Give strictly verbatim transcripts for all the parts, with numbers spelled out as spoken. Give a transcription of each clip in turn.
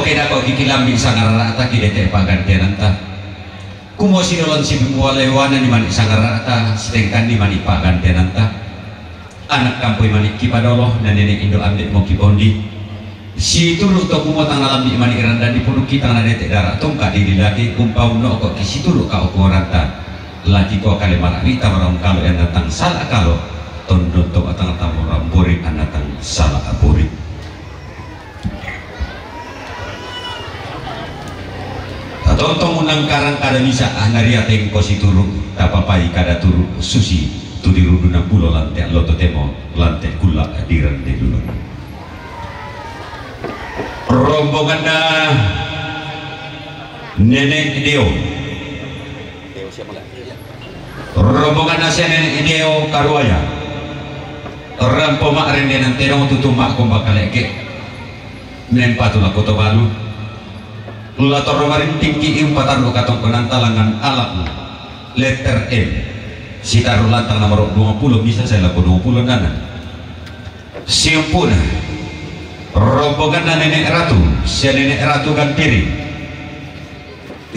Keda ko kiki lambi sangararata kidete pagantiananta. Kumo sidolan si bimbualewana ni mani sangararata, sitengkan ni mani pagantiananta. Anak kampoi mani kipadolo, na nene indo ambe mo kipondi. Situru to kumo tangna lambi mani iranda di pudu kitang na dete dara tongka di dilati, umpau no ko kisituru ka okoranta. Lagi ko kale mara wita marang kalo yang datang salah kalo, tondon to atang tamu ramburi anatang salah aburi. Tatontong unang karang kada misa, ah, nariateng ko situru, tapapai kada turu, susi, tu dirudu na pulo lante loto temo, lante kulak diran de dulu. Rombongan na Nenek Deo. Rombongan na sia Nenek Deo Karuaya. Rampo ma rende nan tedong tutu ma komba kaleke. Mempatu lako to balu. La torro marinting ki iu pataru katongkonan talangan alat. Letter M. Sitaru lantang nomor dua puluh bisa saya lako dua puluh nana. Siumpuna. Rombongan na Nenek Ratu. Sia Nenek Ratu Gantiri.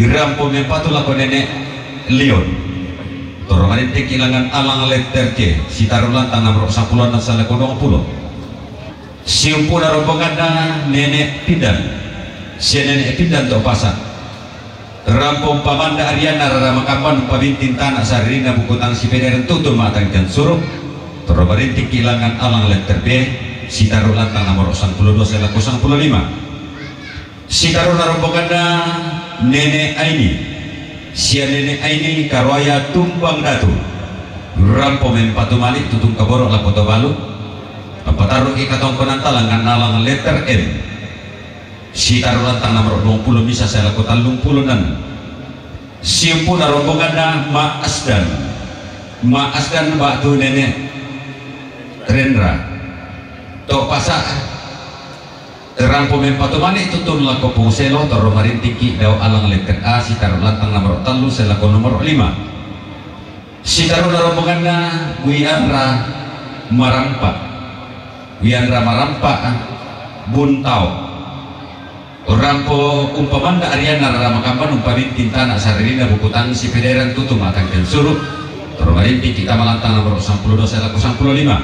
Irampo mempatu lako Nenek Leon. Toro marinting kilangan alang letter C. Sitaru lantang nomor sapuluh nan salah ko dua puluh. Siumpuna rombongan na Nenek Pindan. Sia Nenek Pindan to pasa. Rampo umpamanda ariana rara makamban umpabinting tana saririna bukutang sipederan tutu matang jan suruh. Toro marinting kilangan alang letter B. Sitaru lantang nomor sapuluh dua salah ko sapuluh lima. Sitaru na rombongan na Nenek Aini. Sia Nenek Aini Karuaya Tumbang Datu. Rampo mempatu mali tutung kaboro lako to balu. Pampataru i katongkonan talangan alang letter M. Sitaru lantang nomor dua puluh bisa saya lako tallung puluh nan. Siumpuna rombongan na Ma Asdan. Ma Asdan batu Nenek Rendra. To pasa. Rampo mempatu mani tutun lako pungselo toro marinting ki dau alang letter A sitaru lantang nomor tallu selako nomor lima. Sitaru na rombongan na Wianra Marampa. Wianra Marampa Buntao. Rampo umpamanda ariana rara makamban umpabinting tana saririna bukutang sipederan tutu matang jan suruh. Toro marinting kita malantang nomor sapuluh dua selako sapuluh lima.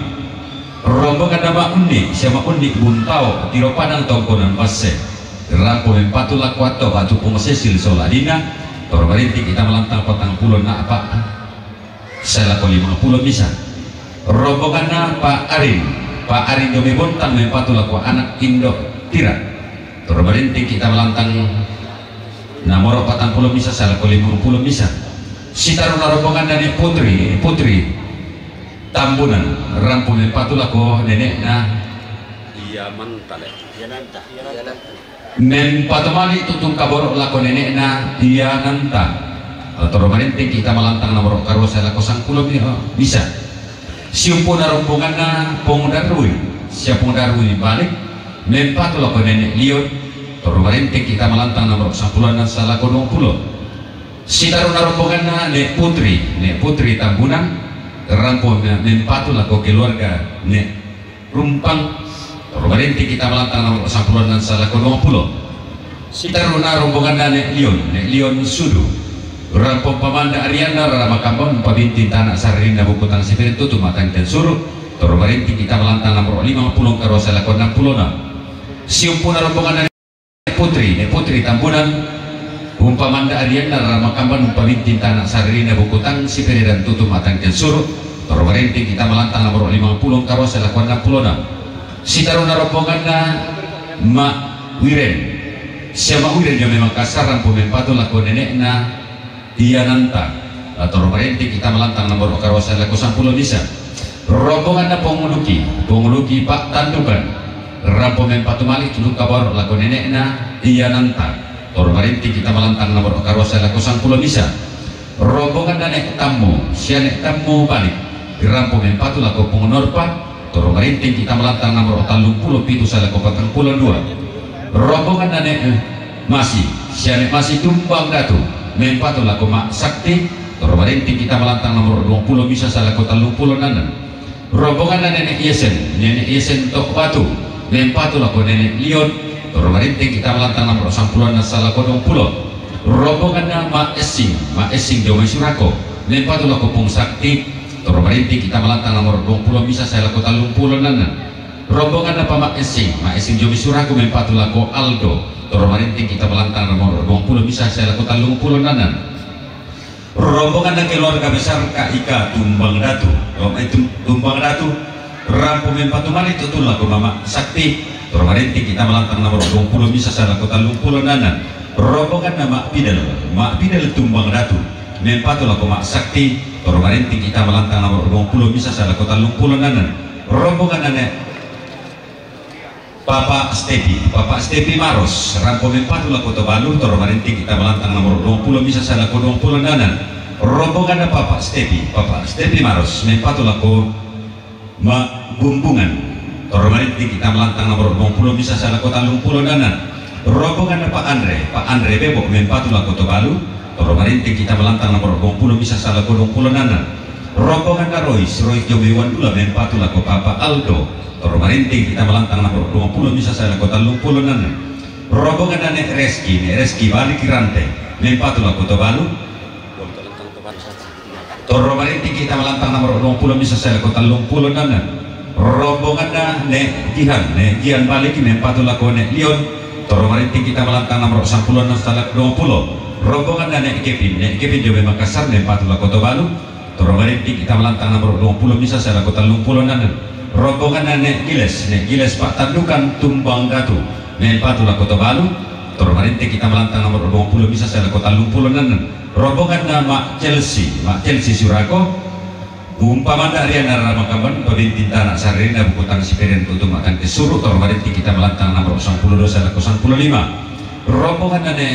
Rombongan na Ma Unni, sia Ma Unni Buntao, tiro padang tongkonan basse. Rampo mempatu lako atto batu pung sesil soladina, toro marinting kita malantang patang puluh na apa. Selako lima puluh bisa. Rombongan na Pa Arin, Pa Arin Jomi Bontang mempatu lako anak indo tira. Toro marinting kita malantang nomor patang puluh bisa, selako lima puluh bisa. Sitaru na rombongan na Nenek Putri, Putri. Tambunan, rampo mempatu lako nenekna. Iya mantale. Iya nanta. Iya nanta. Mempatu mali tutung kaboro lako nenekna, iya nanta. Toro marinting kita malantang nomor karua selako sangpulo mi-, oh, bisa. Siumpuna rombongan na Pong Darwin, sia Pong Darwin balik. Mempatu lako nenek Lion. Toro marinting kita malantang nomor sapuluh nan salako dua puluh. Sitaru na rombongan na Nek Putri, Nek Putri Tambunan, rampo me-, mempatu lako keluarga Nek Rumpang, toro marinting kita malantang nomor sapuluh nan salako dua puluh. Sitaru na rombongan na Nek Lion, Nek Lion Sudu, rampo pamanda ariana rara makamban pabinting tana saririna bukutang sipirin tutu matang dan suru, toro marinting kita malantang nomor lima puluh karua salako enam puluh enam. Siumpuna rombongan na Putri, Nek Putri Tambunan, umpamanda arianna rara makamban umpabinting tana saririna bukutang sipiriran tutu matang jan suru, toro marinting kita malantang nomor lima puluh karua salako enam puluh enam. Sitaru na rombongan na Ma Wiren. Sia Ma Wiren jo memang kasar rampo mempatu lako nenekna, iya nanta. Toro marinting kita malantang nomor karua salako sampulu bisa. Rombongan na Ponguluki, Ponguluki Pak Tandukan. Rampo mempatu mali tutung kaboro lako nenekna, iya nanta. Toro marinting kita malantang nomor karua salako sampulu bisa. Rombongan na Nek Tammu, sia Nek Tammu balik. Rampo mempatu lako Pongonorpa, toro marinting kita malantang nomor tallung puluh pitu salako patang puluh dua. Rombongan na Nek Masi, sia Nek Masi Tumbang Datu, mempatu lako Ma Sakti, toro marinting kita malantang nomor dua puluh bisa salako tallung puluh nanan. Rombongan na Nenek Yesen, Nenek Yesen Tok Batu, mempatu lako Nenek Lion, Toro marinting kita malantang nomor sampulu na salako duang pulo. Rombonganna Ma Essing, Ma Essing dio mai Surako, mempatu lako Pung Sakti. Toro marinting kita malantang nomor duang pulo misa salako tallung pulo nanan. Rombonganna Pa Ma Essing, Ma Essing dio mai Surako, mempatu lako Aldo. Toro marinting kita malantang nomor duang pulo misa salako tallung pulo nanan. Rombonganna keluarga besar Ka Ika Tumbang Datu. Dio mai Tum-, Tumbang Datu, rampo mempatu mali tutu lako Mama Sakti. Toro marinting kita malantang nomor duang pulo misa salako tallung pulo nanan. Rombonganna Ma Pidel, Ma Pidel Tumbang Datu, mempatu lako Ma Sakti. Toro marinting kita malantang nomor duang pulo misa salako tallung pulo nanan. Rombonganna ne Papa Stepi, Papa Stepi Maros, rampo mempatu lako Tobalu. Toro marinting kita malantang nomor duang pulo misa salako duang pulo nanan. Rombonganna Papa Stepi, Papa Stepi Maros, mempatu lako Ma Bumbungan. Toro marinting kita malantang nomor duang pulo misa salako tallung pulo nanan. Rombonganna Pa Andre, Pa Andre Bebo, mempatu lako Tobalu. Toro marinting kita malantang nomor duang pulo misa salako duang pulo nanan. Rombonganna Rois, Rois dio mai Wandula, mempatu lako Papa Aldo. Toro marinting kita malantang nomor duang pulo misa salako tallung pulo nanan. Rombonganna Ne Reski, Ne Reski balik rante, mempatu lako Tobalu. Toro marinting kita malantang nomor duang pulo misa salako tallung pulo nanan. Rombonganna Ne Jihan, Ne Jihan balik, mempatu lako Ne Lion. Toro marinting kita malantang nomor sampulu na salako duang pulo. Rombonganna Ne Kevin, Ne Kevin dio mai Makassar, mempatu lako Tobalu. Toro marinting kita malantang nomor duang pulo misa salako tallung pulo nanan. Rombonganna Ne Giles, Ne Giles Pa Tandukan Tumbang Datu, mempatu lako Tobalu. Toro marinting kita malantang nomor duang pulo misa salako tallung pulo nanan. Rombonganna Ma Chelsea, Ma Chelsea Surako. Umpamanda rianna rara makamban, umpabinting tana sarina buku tang sipeden tutu matan kesuru. Toro marinting kita malantang nomor sampulu dua salako sampulu lima. Rombonganna Ne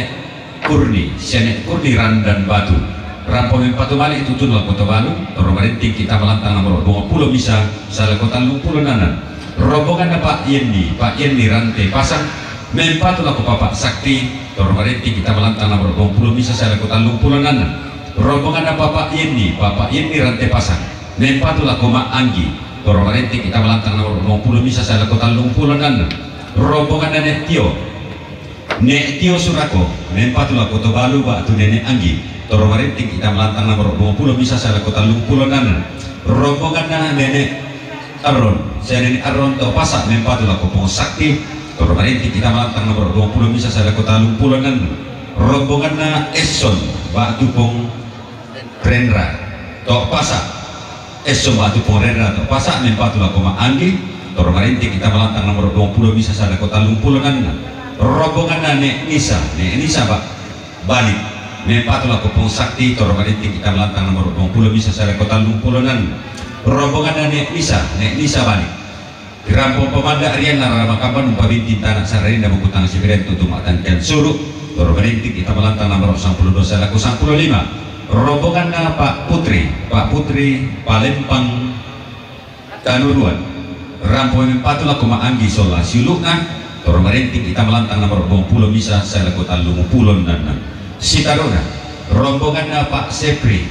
Kurni, sia Ne Kurni Randan Batu, rampo mempatu mali tutu lako Tobalu. Toro marinting kita malantang nomor duang pulo misa salako tallung pulo nanan. Rombonganna Pa Yenni, Pa Yenni Rante Pasang, mempatu lako Papa Sakti. Toro marinting kita malantang nomor duang pulo misa salako tallung pulo nanan. Rombonganna Papa Yenni, Papa Yenni Rante Pasang, mempatu lako Ma Anggi. Toro marinting kita malantang nomor duang pulo misa salako tallung pulo nanan. Rombonganna Ne Tio, Ne Tio Surako, mempatu lako Tobalu ba'tu Nene Anggi. Toro marinting kita malantang nomor duang pulo misa salako tallung pulo nanan. Rombonganna Nene Aron, sia Nene Aron to Pasa, mempatu lako Pung Sakti. Toro marinting kita malantang nomor duang pulo misa salako tallung pulo nanan. Rombonganna Esson ba'tu Pung Renra to Pasa. Esson ba'tu Pung Renra to Pasa, mempatu lako Ma Anggi. Toro marinting kita malantang nomor duang pulo misa salako tallung pulo nanan. Rombonganna Ne Nisa, Ne Nisa ba-, balik, mempatu lako Pung Sakti. Toro marinting kita malantang nomor duang pulo misa salako tallung pulo nanan. Rombonganna Ne Nisa, Ne Nisa balik. Rampo umpamanda rianna rara makamban, umpabinting tana sarina buku tang sipeden tutu matan kesuru. Toro marinting kita malantang nomor sampulu dua salako sampulu lima. Rombonganna Pa Putri, Pa Putri Palempang Tanuruan, rampo mempatu lako Ma Anggi sola siuluna. Toro marinting kita malantang nomor duang pulo misa salako tallung pulo nanan. Sitaruna, rombonganna Pa Sepri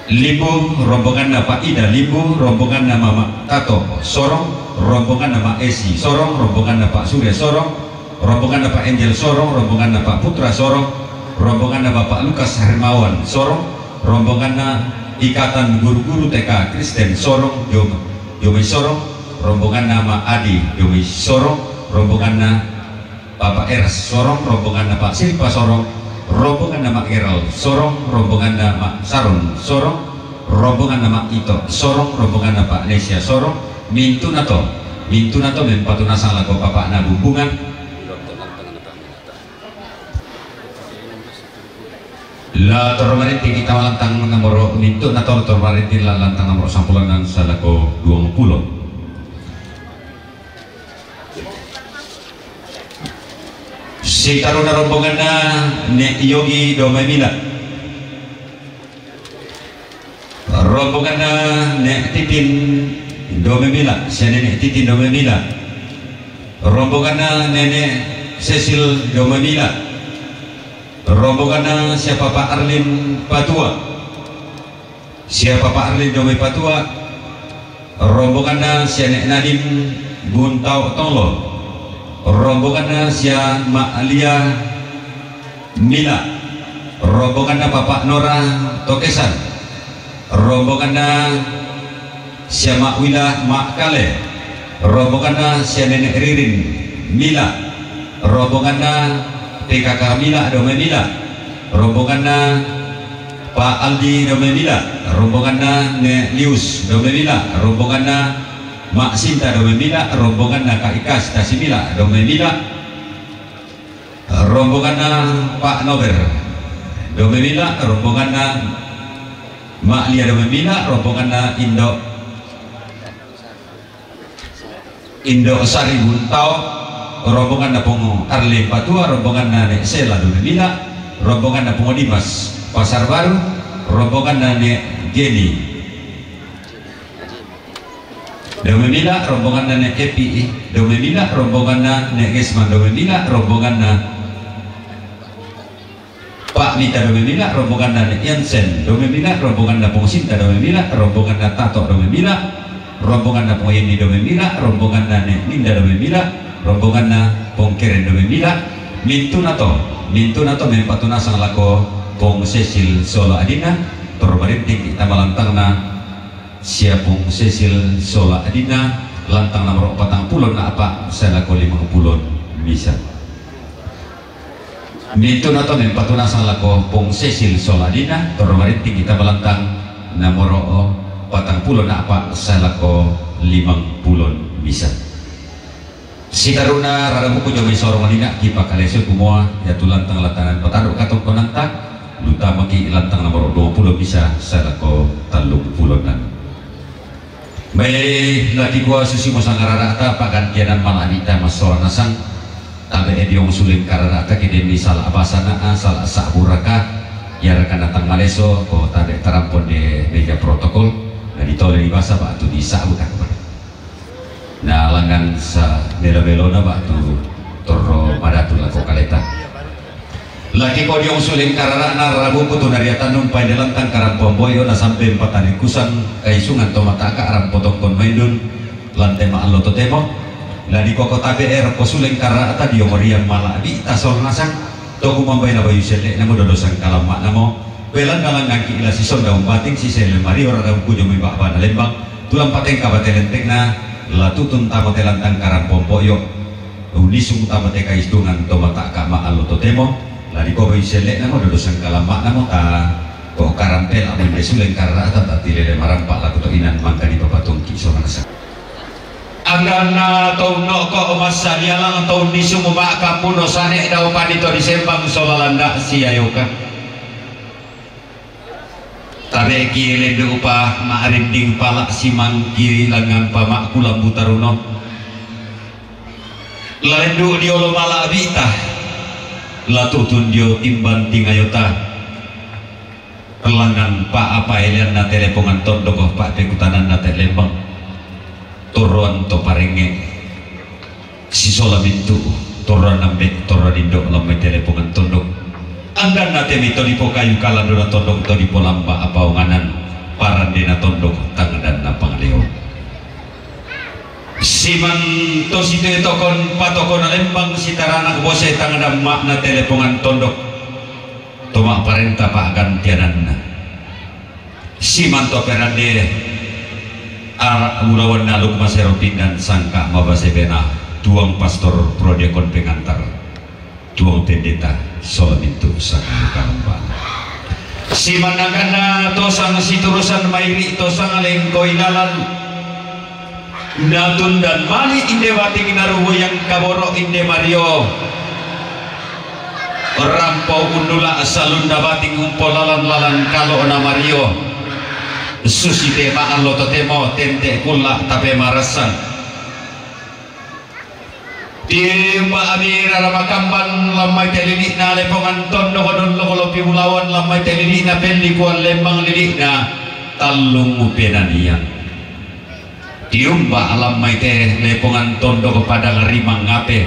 Limbu, rombonganna Pa Ida Limbu, rombonganna Mama Tato Sorong, rombonganna Ma Esi Sorong, rombonganna Pa Surya Sorong, rombonganna Pa Angel Sorong, rombonganna Pa Putra Sorong, rombonganna Bapak Lukas Hermawan Sorong, rombonganna Ikatan Guru-Guru T K Kristen Sorong, dio mai Sorong, rombonganna Ma Adi, dio mai Sorong, rombonganna Papa Eras Sorong, rombonganna Pa Silva Sorong, rombonganna Ma Geral Sorong, rombonganna Ma Saron Sorong, rombonganna Ma Ito Sorong, rombonganna Pa Nesia Sorong, mintuna to, mintuna to mempatu nasang lako Papa na Bumbungan. La toro marinting kita malantang nomor, mintuna to toro marinting la lantang nomor sampulu nanan salako duang pulo. Sitaruna, rombonganna Ne Yogi dio mai Mila. Rombonganna Ne Titin dio mai Mila, sia Nene Titin dio mai Mila. Rombonganna Nene Cecil dio mai Mila. Rombonganna sia Papa Arlin Patua. Sia Papa Arlin dio mai Patua. Rombonganna sia Ne Nadin Buntao Tonglo, rombonganna sia Ma'lia Mila, rombonganna Papa Nora Tokesan, rombonganna sia Ma'wila Ma'kale, rombonganna sia Nenek Ririn Mila, rombonganna P K K Mila Dome Mila, rombonganna Pa Aldi Dome Mila, rombonganna Ne Lius Dome Mila, rombonganna Ma Sinta Dome Mila, rombonganna Ka Ikas Tasi Mila Dome Mila, rombonganna Pa Nober Dome Mila, rombonganna Ma Lia Dome Mila, rombonganna Indo Indo Sari Buntao, rombonganna Pong Arli Patua, rombonganna Ne Sela Dome Mila, rombonganna Pong Dimas Pasar Baru, rombonganna Ne Geni Dome Mila, rombonganna Ne Epi Dome Mila, rombonganna Ne Gesman Dome Mila, rombonganna Pa Mita Dome Mila, rombonganna Ne Yansen Dome Mila, rombonganna Pong Sinta Dome Mila, rombonganna Tato Dome Mila, rombonganna Pong Yeni Dome Mila, rombonganna Ne Ninda Dome Mila, rombonganna Pong Keren Dome Mila. Mintuna to, mintuna to mempatu nasang lako Pong Sesil sola adina, torro marinting kita malantangna sia Pong Sesil sola adina, lantang nomor patang pulo na apa, sae lako limang pulo misa. Mintuna to mempatu nasang lako Pong Sesil sola adina, torro marinting kita malantang nomor patang pulo na apa, sae lako limang pulo misa. Sitaruna rara buku jo mai sorong nina kipakaleso kumua, ya tu lantang latanan patadu katongkonanta, lutamaki lantang nomor dua pulo misa, sae lako tallung pulo nan. Mai laki kua susi mo sangararata, pagantianan mala'bita massola nasang, tabe e diong suling kararata, kidemi sala basana, sala saburaka, ya rakana tang maleso, ko tabe tarampon de meja protokol, na ditole di basa batu di sabu takbar. Na langan sa melo-melona batu torro madatu lako kaleta. Laki ko diong suling karara'na rabu putu nariatan numpai de lantang karampoan boyo na sampe mpatari kusang kaisungan to mataka rampo tongkon maindun lante ma'allo totemo. La dikoko tabe ero ko suling karara'ta diong rian mala'bita sol nasang. Toku mambaina bayu selle'na mo dodo sangkalamma'na mo. Belanna langngangki ila sisonda umbating sisele mario rara kujo mai ba'bana lembang. Tulang patengka bate lentekna, la tutun tama te lantang karampoan boyo. Unisung tama te kaistungan to mataka ma'allo totemo, la dikobai selle'na mo dodo sangkalamma'na mo ta ko karampela mo inde suling karara'ta ta tilele marampa lako to inan mangka dipapatungki somanasa. Angganna to unnoko massa dialang to unnisung ma'kambuno sane dao panito disembang sola landa siayoka. Tabeki lendu pa ma'rinding pala simangki langan pa ma'kulambu taruno. Lalendu diolo mala'bita, latutun dio timban tingayota. Langan pa apa eleanna telepongan tondok, pa pekutananna te lembang. Torroan to parenge. Sisola mintu, torroan ambe, torroan indo, lammai telepongan tondok. Angganna temi to dipokayu kalandona tondok to dipolamba apaonganan, parandena tondok tangadanna pangaleo. Siman to sitoe tokon patokona lembang sitaranak bose tangadan ma'na telepongan tondok. To ma'parenta pa'gantiananna. Simanto perande ara ulawanna luk masero pindan sangka mabase bena tuang pastor prodiakon pengantar tuang pendeta sola mintu sangka lambana. Simannangkanna tosang siturusan mairi tosang lengkoi lalan. Natundan mali inde bating narubo yang kaboro inde mario. Rampo unnula salunda bating umpolalan-lalan kalo na mario. Susi te ma'allo totemo tente kulla tape marassan. Tiumba ami rara makamban lammai te lili'na lepongan tondok dollok lopi bulawan lammai te lili'na pelli kuan lembang lili'na tallung upenanian. Tiumba lammai te lepongan tondok padang rimang ape.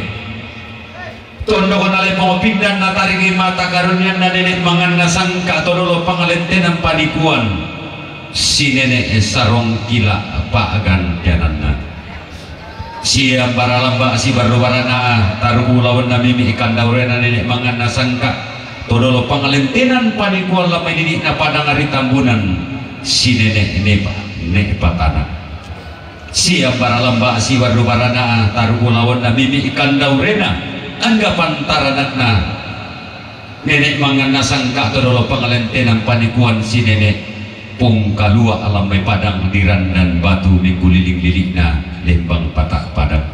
Tondok na lepong pindan na taringi mata karunianna nenek manganna sangka todolo pangalentenan panikuan. Si nenek sarong kila pa'gantiananna. Siam baralamba sibarru barana, tarubu lawanna mimi ikan daurena nenek manganna sangka, todolo pangalentenan panikuan lamai didikna padang ari Tambunan, si nenek nepa, nek patana. Siam baralamba sibarru barana, tarubu lawanna mimi ikan daurena, anggapan taranakna nenek manganna sangka, todolo pangalentenan panikuan si nenek. Pong kalua alam mai padang di randan batu mengkuliling lilikna lembang patak padang.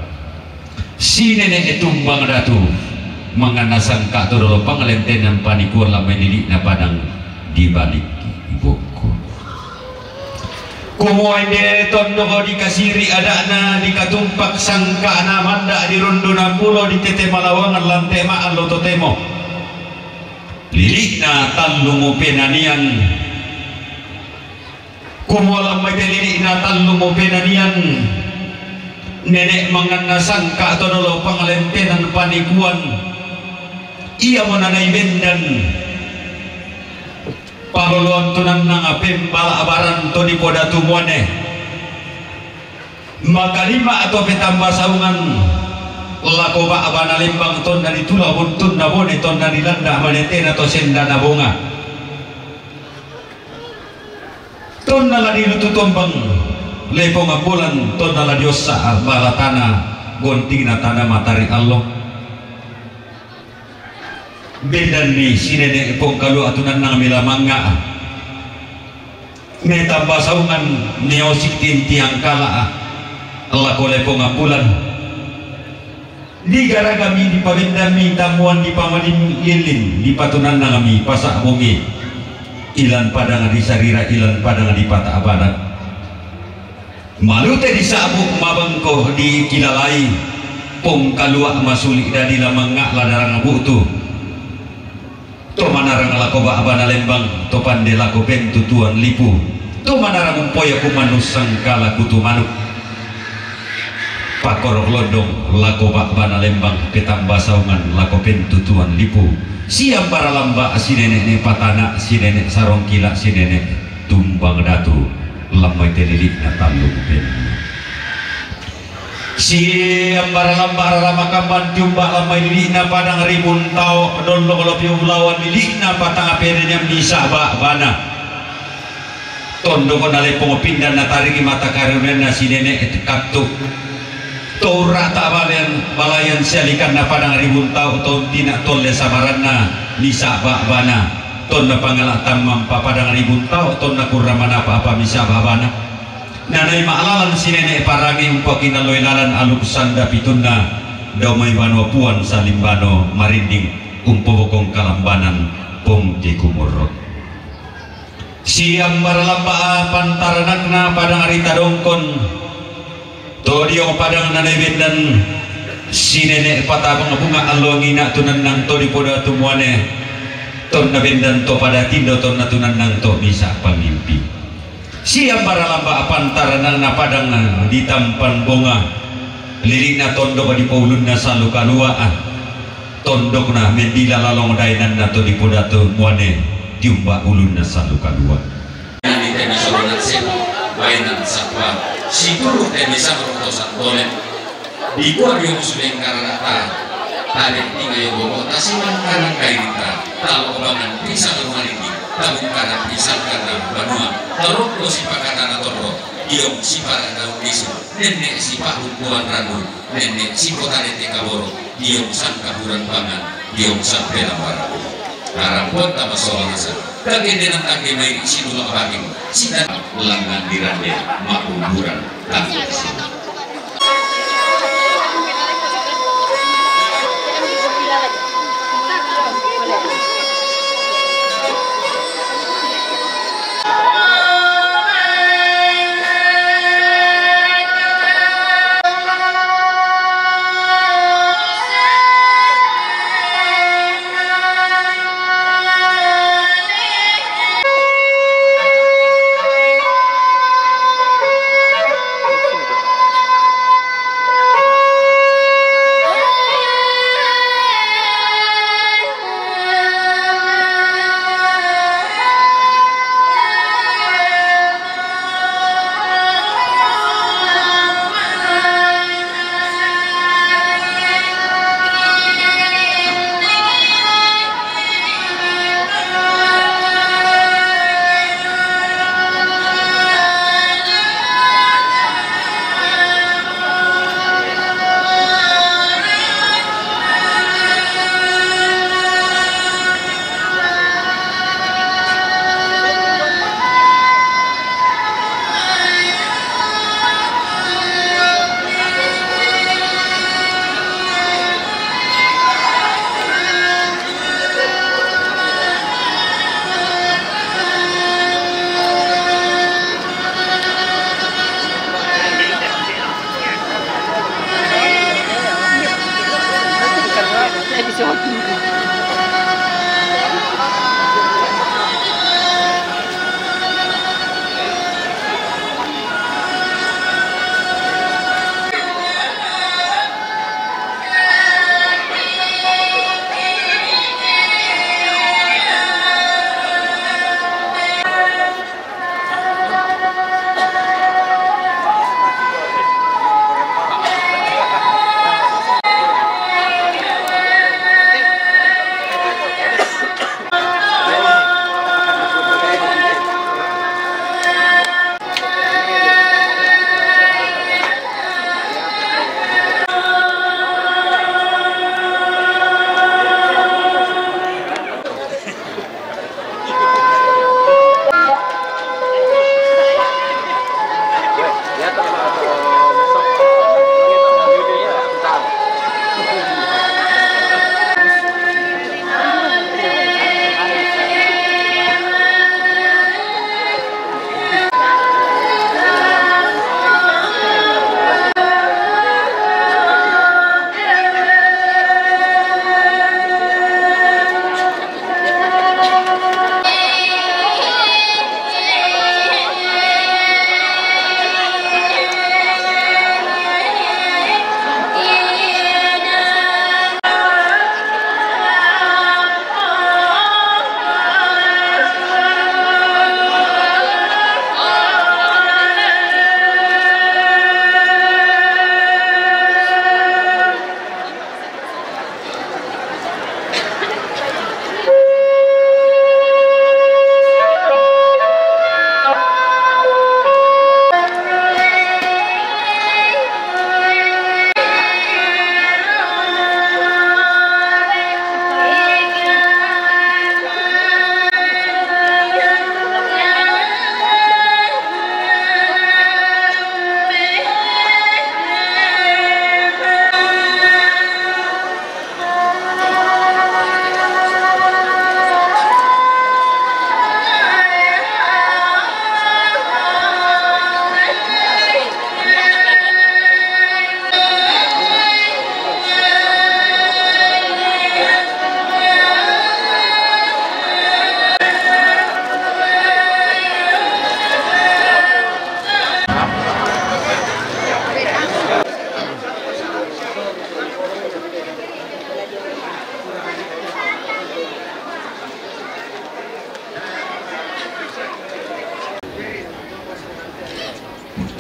Si nenek tumbang datu manganna sangka, todolo pangalentenan panikuan lamai lilikna padang di balik iboko. Kumua ende tondoko dikasiri adakna, dikatumpak sangkana manda di rundu napulo di tete malawangan lante ma allo totemo. Lilikna tallumu penanian. Kumua lambai te lilikna tallumu penanian. Nenek manganna sangka todolo pangalentenan panikuan. Iamo nanai bendan. Paloloan tunannang pembala baran to di podatu muane. Makalima atau petamba saungan lako ba'bana lembang tonna ditula buntunna bone tonna dilanda manetena to sendana bonga. Tonna la dilutu tombang lepong ambulan tonna la diossa balatana gontingna tana matari allo. Bendanni si nenek pong kalua atunannang mila mangnga. Metamba saungan neosik tintiang kala lako lepong ambulan. Digaragami dipabendami tamuan dipamadin lilin dipatunannangami pasa bonge. Ilan padang di sarira ilan padang di pata barat. Malute di sabuk mabengko di kilalai. Pong kalua masuli dadi la mangnga la darang butu. To manarang lako ba'bana lembang, to pande lako pentutuan lipu, to manarang umpoya kumanus sangkala kutu manuk. Pakorok londong lako ba'bana lembang, petamba saungan lako pentutuan lipu. Siam baralamba si nenek ne patana, si nenek sarongkila, si nenek tumbang datu, lamai te lilikna tallu pen. Siam baralamba rarama kamban tiumba lamai lilikna padang ribun tao, dollok lopi ulawan lilikna patang apene nyambi saba bana. Tondoko na lepong pindan na tariki mata karunenna si nenek kattu. To urrata balayan, balayan sialikanna padang ribun tao, to untina tolle samaranna misa ba'bana. Tonna pangala tammampa padang ribun tao, tonna kurra manapa apa misa ba'bana. Nanai ma'lalan si nenek parangi umpakinalloi lalan aluk sanda pitunna, dao mai banua puan salimbano marinding umpobokong kalambanan pong jeku morrok. Siam baralamba pantaranakna padang rita dongkon. To diong padang nanai bendan si nenek patabang bunga allo ngina tunannang to di poda tumuane. Tonna bendan to pada tindo tonna tunannang to misa pangimpi. Siam baralamba pantaranakna padang di tampan bonga. Lilikna tondok di paulunna salu kalua. Tondokna mendila lalong dainanna to di poda tumuane tiumba ulunna salu kalua. Nani temi soronan sepo, bainan satwa, situru temi sangro to santole. Dikua dio musu lengkarana ta. Tade tinga yo bobo tasiman kanan kairita. Talo obangan pisang rumaliki. Tabung kanan pisang kanan banua. Tarokko sipakatana torro. Diong sipara daun lisu. Nenne sipahungkuan randu. Nenne sipotade te kaboro. Diong sangkaburan pangan. Diong sampe lambarang. Karampuan tama solangasa. Kagendenan tangge mai situla batin. Sita langan dirande makuburan tangge sini.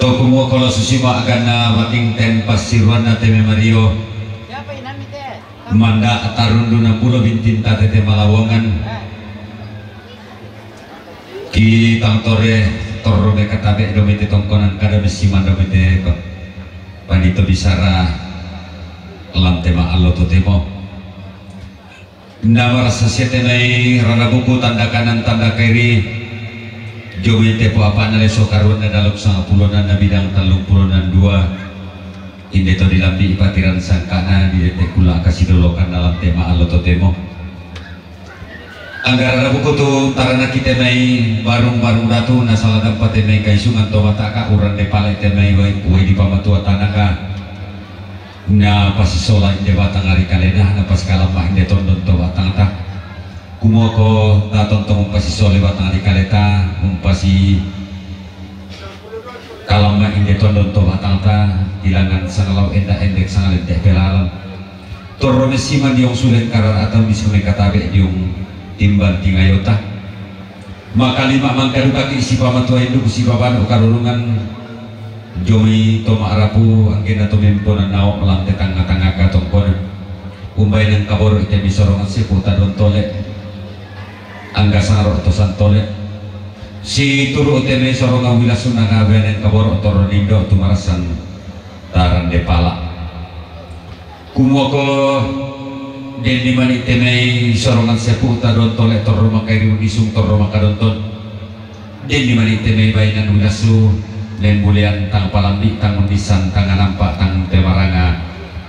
To kumua kolo susima aganna bating ten passiruanna te mai Mario. Manda tarundu na pulo bintinta tete malawangan. Ki tang tore torro me katabe do mete tongkonan kada mesiman do mete panito bisara lante ma allo totemo. Na marasa sete mai rara buku tanda kanan tanda kiri. Jomi tepo apa na leso karuan na dalok sangapulunan na bidang talung pulunan dua. Inde to dilambi patiran sangkana di dete kula kasidolokan dalam tema allo totemo. Anggara rara buku tu tarana kita mai barung-barung datu na saladang pate mai kaisungan to mataka uran de pale te mai wai, wai di pamatua tanaka. Na pasisola inde batang ari kalena, na pas kalama inde tondon to batang ta. Kumoko ta tontong umpasisola batang ari kaleta, umpasi kalama inde tondon to batang ta, bilangan sangalau enda endek sangalente pelalan. Torro mesiman diong sulen karar atau bisa mekatabe diong timban tingayota. Makalima mangkaduka ki si pamatua induk si babanu karurungan. Jomi to ma'rapu anggena to memponan nao malante tanga-tanga katongkonan. Umbai nang kaboro ite misorongan sepu tadon tole. Angga sangro to santole. Si turu ite misorongan wilasun nang abe nang kaboro toro nindo tumarasan taran depala. Kumoko dendi mani temei sorongan seputa don tole torro makairi unisung torro makadonton. Dendi mani temei bainan unasu nembulean tang palambi tang unisan tang anampa tang temaranga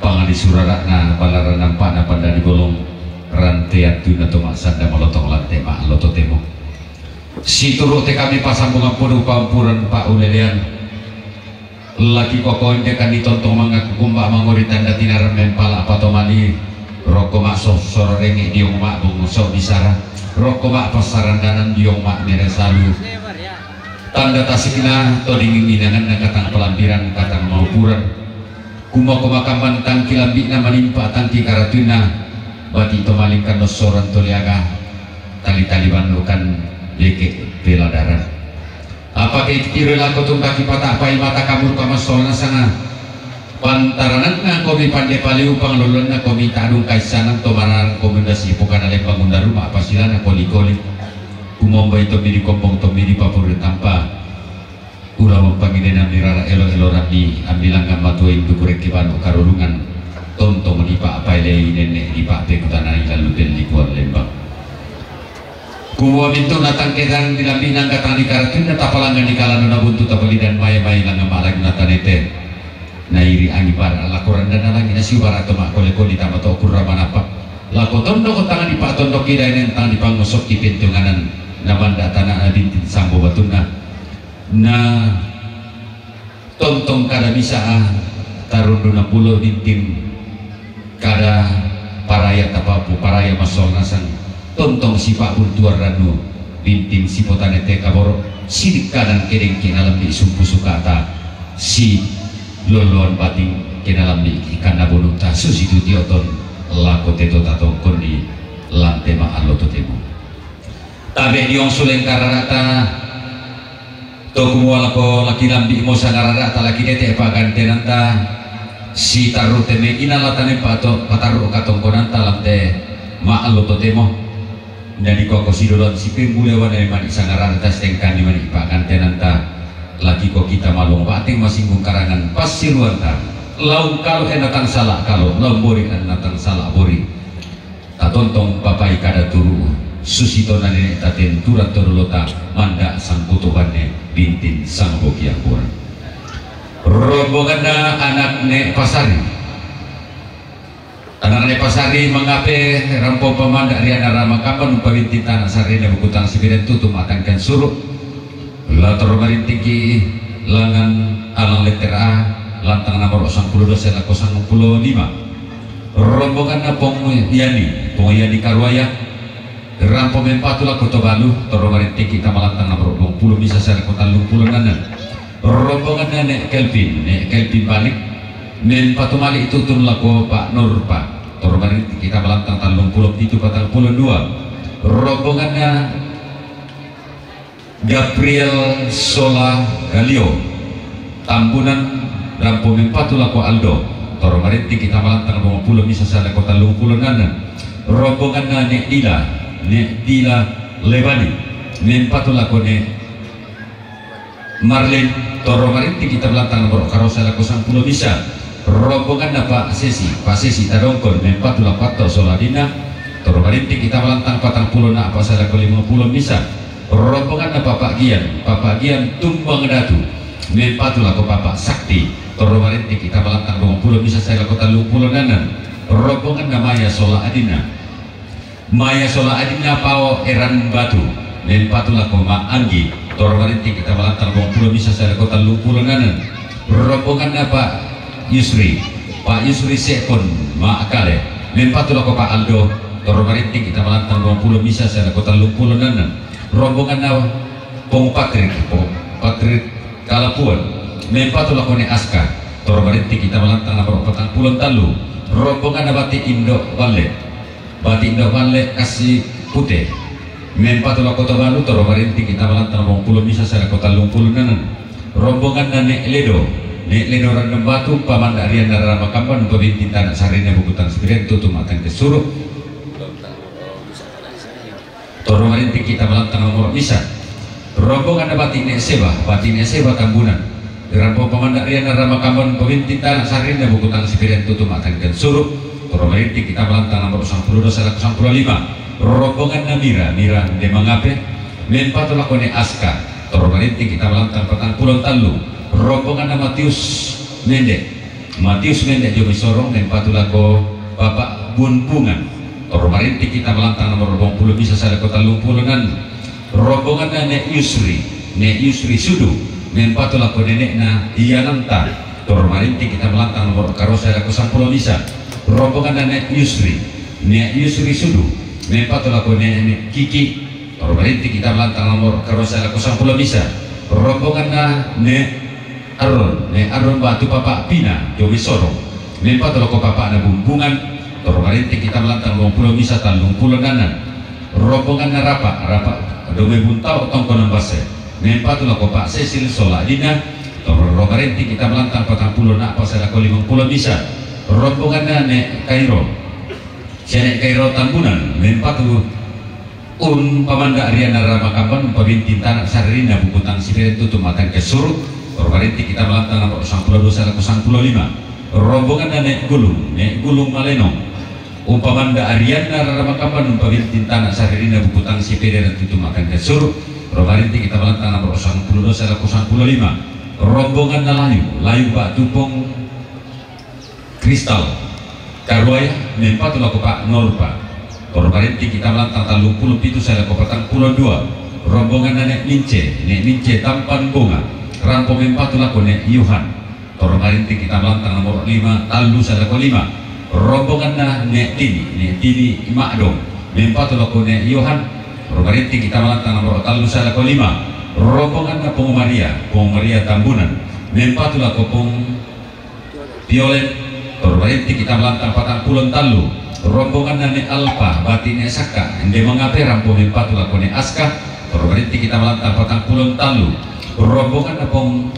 pangadi surarana balaran nampa na pandadi bolong rantean tuna tomak sanda malotong lante ma loto temo. Situru te kami pasambungan podo pampuran pa ulelean. Laki kokoin de kan ditontong mangaku kumba mangori tanda tinaran mempala patomali. Rokko ma so soro rengi diong ma bung so bisara. Rokko ma pasarandanan diong ma mere salu. Tanda tasikna to dingin inangan na katang pelampiran katang maupuran. Kumoko makamban tangki lambikna manimpa tangki karatuna. Bati to malingkan no soran to liaga. Tali-tali bandukan leke peladaran. Apa ke tiro lako tungkaki pata pai mata kamur kama solna sanga. Pantaranakna komi pande paliu pangalolonna komi tadung kaisanan to mararang komi ndasi pukana lembang unda rumah pasilana koli-koli. Kumombai to midi kompong to midi papur tampa. Ula mampangine nami rara elo-elo rami ambilangga matua indu kureke banu karurungan. Tontong dipa apai lei nene dipa pekutanai lalu pelli kuan lembang. Kumua mintu natang kedang di lambi nang katang di karatunna tapalanggan di kalano na buntu tapalidan mai-mai langa malagi natanete. Na iri angi bara lakoran dan alangi nasi bara to makole-kole tama to kurra manapa. Lako tondo ko tangan di pak tondo kida inen tang di pangosok ki pintunganan. Na manda tanah na bintin sambo batunna. Na tontong kada bisa ah tarundu na pulo bintin. Kada paraya tapapu paraya masol nasang. Tontong sipa buntuar ranu bintin sipotane te kaboro. Sidik kanan kedengki nalambi sumpu sukata. Si loloan bating kenalambi ikan nabunukta susi tutioton. Lako teto tatongkon di lante ma allo totemo. Tabe diong suleng kararata. To kumua lako laki lambi mo sangararata laki dete pagantenanta. Si taru teme ina latane pato pataru katongkonanta lante. Ma allo totemo. Nani koko sidolan si pembulewan nani mani sangararata setengkan ni mani pagantenanta. Laki ko kita malong bateng masinggung karangan pasiruanta. Laung kalo enatang salah kalo laung bori enatang salah bori. Tatontong papai kada turu. Susito na nene taten turan todolota manda sangkutuhanne bintin sangboki ampuran. Rombonganna anak ne pasari. Anak ne pasari mangape rampo pamanda riana rama kamban umpawintin tanah sarina bukutang sibiran tutu matangkan suru. Lator marintingki langan alang letter A lantang nomor sangpuluh dosa lako sangpuluh lima. Rombonganna Pong Yani, Pong Yani Karuaya. Rampo mempatu lako Tobalu, toro marintingki tamalantang nomor dua puluh misa sare kota lung puluh nanan. Rombonganna Nek Kelvin, Nek Kelvin balik. Mempatu malik tutun lako Pak Nur Pak. Toro marintingki tamalantang talung puluh itu patang puluh dua. Rombonganna Gabriel Sola Galio. Tambunan, rampo mempatu lako Aldo, Toro Marinting Kitamalantang duangpulo misa sae lako tallungpulo nannang. Rombonganna Nek Dila, Nek Dila Lebani, mempatu lako Nek Marlin, Toro Marinting Kitamalantang nomor karo sae lako sangpulo misa. Rombonganna Pak Sesi, Pak Sesi Tadongkon, mempatu lako Atto sola adinna, Toro Marinting Kitamalantang patangpulo na apa sae lako limangpulo misa. Rombonganna Bapak Gian, Bapak Gian Tumbang Datu, mempatu lako Bapak Sakti, Toro Marinting Kitamalantang duangpulo misa sae lako tallungpulo nannang. Rombonganna Maya sola adinna, Maya sola adinna Pao Eran Batu, mempatu lako Ma Anggi, Toro Marinting Kitamalantang duangpulo misa sae lako tallungpulo nannang. Rombonganna Pak Yusri, Pak Yusri Sekon Ma Kale, mempatu lako Pak Aldo, Toro Marinting Kitamalantang duangpulo misa sae lako tallungpulo nannang. Rombonganna Pong Patrik, Pong Patrik Kalapuan, mempatu lako Nek Aska, Toro Marinting Kitamalantang nomor patangpulo tallu. Rombonganna Batik Indo Balle, Batik Indo Balle Kasi Pute, mempatu lako Tobalu, Toro Marinting Kitamalantang duangpulo misa sae lako tallungpulo nannang. Rombonganna Nek Ledo, Nek Ledo Random Batu, Pamandak Rianna Rama Kamban, Pabinting Tana Sarina Bukutang Sipirian Tutu Matang Kesuru, Toro Marinting Kitamalantang nomor misa. Rombonganna Batik Nek Seba, Batik Nek Seba Tambunan, rampo Pamandak Rianna Rama Kamban, Pabinting Tana Sarina Bukutang Sipirian Tutu Matang Kesuru, Toro Marinting Kitamalantang nomor sangpulo dua sae lako sangpulo lima. Rombonganna Mira, Mira Ende Mangape, mempatu lako Nek Aska, Toro Marinting Kitamalantang patangpulo tallu. Rombonganna Matius Mende, Matius Mende Jomi Sorong, mempatu lako Bapak Bunbungan, Toro Marinting Kitamalantang nomor duangpulo misa sae lako tallungpulo nannang. Rombonganna Nek Yusri, Nek Yusri Sudu, mempatu lako nenekna Iananta, Toro Marinting Kitamalantang nomor karo sae lako sangpulo misa. Rombonganna Nek Yusri, Nek Yusri Sudu, mempatu lako nenek Kiki, Toro Marinting Kitamalantang nomor karo sae lako sangpulo misa. Rombonganna Nek Aron, Nek Aron Batu Bapak Pina Jomi Sorong, mempatu lako Bapakna Bunbungan, Toro Marinting Kitamalantang duangpulo misa tallungpulo nannang. Rombonganna Rapa, Rapa Dome Buntao Tongkonan Basse, mempatu lako Pak Sesil sola adinna, Toro Marinting Kitamalantang patangpulo na apa sae lako limangpulo misa. Rombonganna Nek Kairo, sia Nek Kairo Tambunan, mempatu Umpamandak Rianna Rama Kamban, Pabinting Tana Sarina Bukutang Sipirian Tutu Matang Kesuru, Toro Marinting Kitamalantang nomor sangpulo dua sae lako sangpulo lima. Rombonganna Nek Gulung, Nek Gulung Malenong, Umpamandak Rianna Rama Kamban, Pabinting Tana Sarina Bukutang Sipirian Tutu Matang Kesuru, Toro Marinting Kitamalantang nomor sangpulo dua sae lako sangpulo lima. Rombonganna Layu, Layu Pak Tupong Kristal Karuaya, mempatu lako Pak Norpa, Toro Marinting Kitamalantang tallungpulo pitu sae lako patangpulo dua. Rombonganna Nek Mince, Nek Mince Tampan Bunga, rampo mempatu lako Nek Yohan, Toro Marinting Kitamalantang nomor lima tallu sae lako lima. Rombonganna Nek Tini, Nek Tini Madong, mempatu lako Nek Yohan, Toro Marinting Kitamalantang nomor tallu sae lako lima. Rombonganna Pong Maria, Pong Maria Tambunan, mempatu lako Pong Piolen, Toro Marinting Kitamalantang patangpulo tallu. Rombonganna Nek Alpa, Batik Nek Sakka Ende Mangape, rampo mempatu lako Nek Aska, Toro Marinting Kitamalantang patangpulo tallu. Rombonganna Pong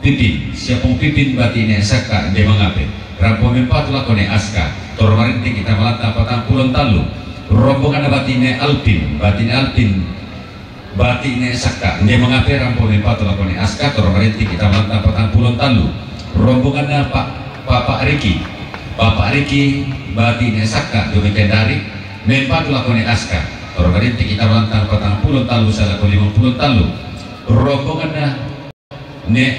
Pipin, sia Pong Pipin Batik Nek Sakka Ende Mangape, rampo mempatu lako Nek Aska, Toro Marinting Kitamalantang patangpulo tallu. Rombonganna Batik Nek Alpin, Batik Nek Alpin Batik Nek Sakka Ende Mangape, rampo mempatu lako Nek Aska, Toro Marinting Kitamalantang patangpulo tallu. Rombonganna Pak, Bapak Riki, Bapak Riki Batik Nek Sakka Dome Kendari, mempatu lako Nek Aska, Toro Marinting Kitamalantang patangpulo tallu sae lako limangpulo tallu. Rombonganna Nek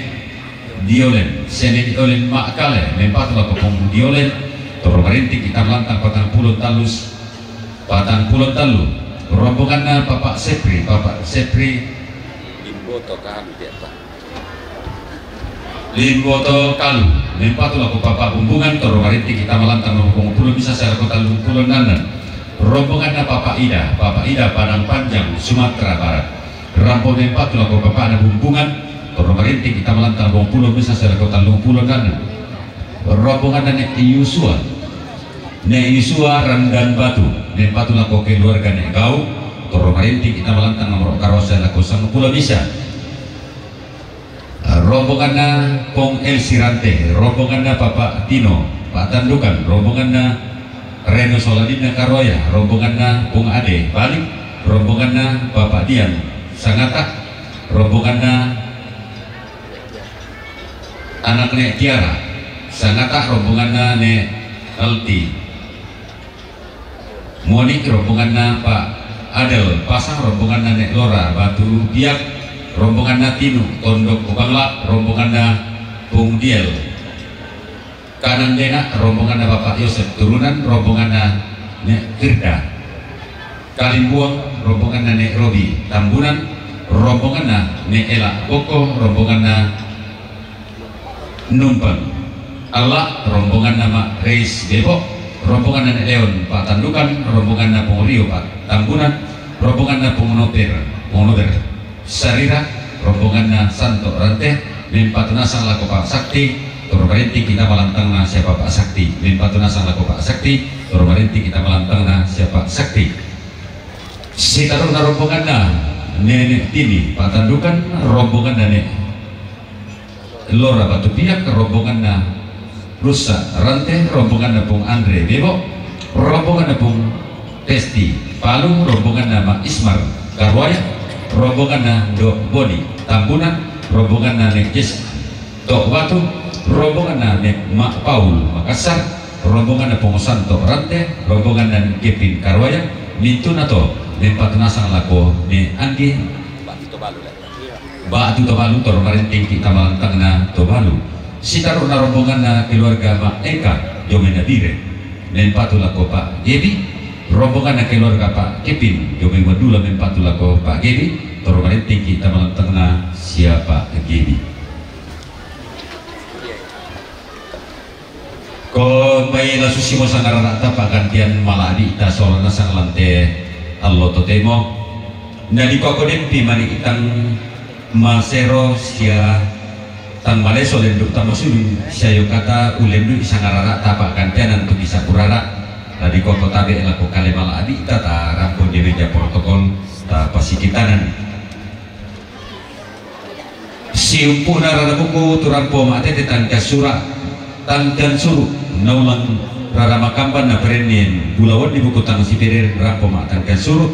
Diolen, sia Nek Diolen Makale, mempatu lako Pong Diolen, Toro Marinting Kitamalantang patangpulo tallu, patangpulo tallu. Rombonganna Bapak Sepri, Bapak Sepri Limboto Kalu, dia, Pak. Limboto Kalu, mempatu lako Bapak Bunbungan, Toro Marinting Kitamalantang nomor dua puluh misa sae lako tallung puluh nannang. Rombonganna Bapak Ida, Bapak Ida Padang Panjang, Sumatera Barat. Rampo mempatu lako bapakna Bunbungan, Toro Marinting Kitamalantang dua puluh misa sae lako tallung puluh nannang. Rombonganna Nek Yusua, Nek Yusua Randan Batu, mempatu lako keluarga Nek Gau, Toro Marinting Kitamalantang nomor karo sae lako sangpulo misa. Rombonganna Pung Elsi Rante, rombonganna Papa Tino Patandukan, rombonganna Reno Soladinna Karoya, rombonganna Pung Ade Balik, rombonganna Papa Dian Sangata, rombonganna anak Ne Tiara Sangata, rombonganna Ne Alti Moni, rombonganna Pa Adel Pasang, rombonganna Ne Lora Batu Biak, rombonganna Tinu Tondok Bangla, rombonganna Pung Diel Kanandena, rombonganna Bapak Yosep Turunan, rombonganna Ne Firda Kalimbuang, rombonganna Ne Robi Tambunan, rombonganna Ne Ela Boko, rombonganna Numpang Alla, rombonganna Ma Reis Bebo, rombonganna Ne Leon Patandukan, rombonganna Pung Rio Patambunan, rombonganna Pung Noper, Pung Noper Sarira, rombonganna Santo Rante, mempatu nasang lako Pak Sakti, toro marinting kita malantangna sia Pak Sakti, mempatu nasang lako Pak Sakti, toro marinting kita malantangna sia Pak Sakti. Sitaruna rombonganna Nenek Tini Patandukan, rombonganna Ne Lora Batu Piak, rombonganna Rusa Rante, rombonganna Pung Andre Bebo, rombonganna Pung Testi Palu, rombonganna Ma Ismar Karwaya, rombonganna Dok Boni Tambunan, rombonganna Ne Jes Tok Batu, rombonganna Ne Ma Paul Makassar, rombonganna Pung Santo Rante, rombonganna Kepin Karwaya, mintuna to, mempatu nasang lako Ne Anggi Batu Tobalu, toro marinting kita malantangna Tobalu. Sitaruna rombonganna keluarga Ma Eka Jomena Bire, mempatu lako Pak Gebi, rombonganna keluarga Pak Kepin Jomai Wadula, mempatu lako Pak Gebi, toro marinting kita malantangna sia Pak Gebi. Ko mai la susimo sangararata pa'gantian mala'bi'ta sola nasang lan te allo totemo. Na dikua ko denpi mani tang masero sia tang maleso lendu' tang masulu sia yokata ulendu'i sangararata pa'gantian antu bisa kurara. Na dikua ko tabe' lako kale mala'bi'ta ta rampo di meja protokol ta pasikitanan. Siumpu'na rara buku tu rampo ma'tete tangkas sura', tangkan suru', naulang rara makamban na perennian, bulawan di buku tang sipereren rampo ma'tangkan suru',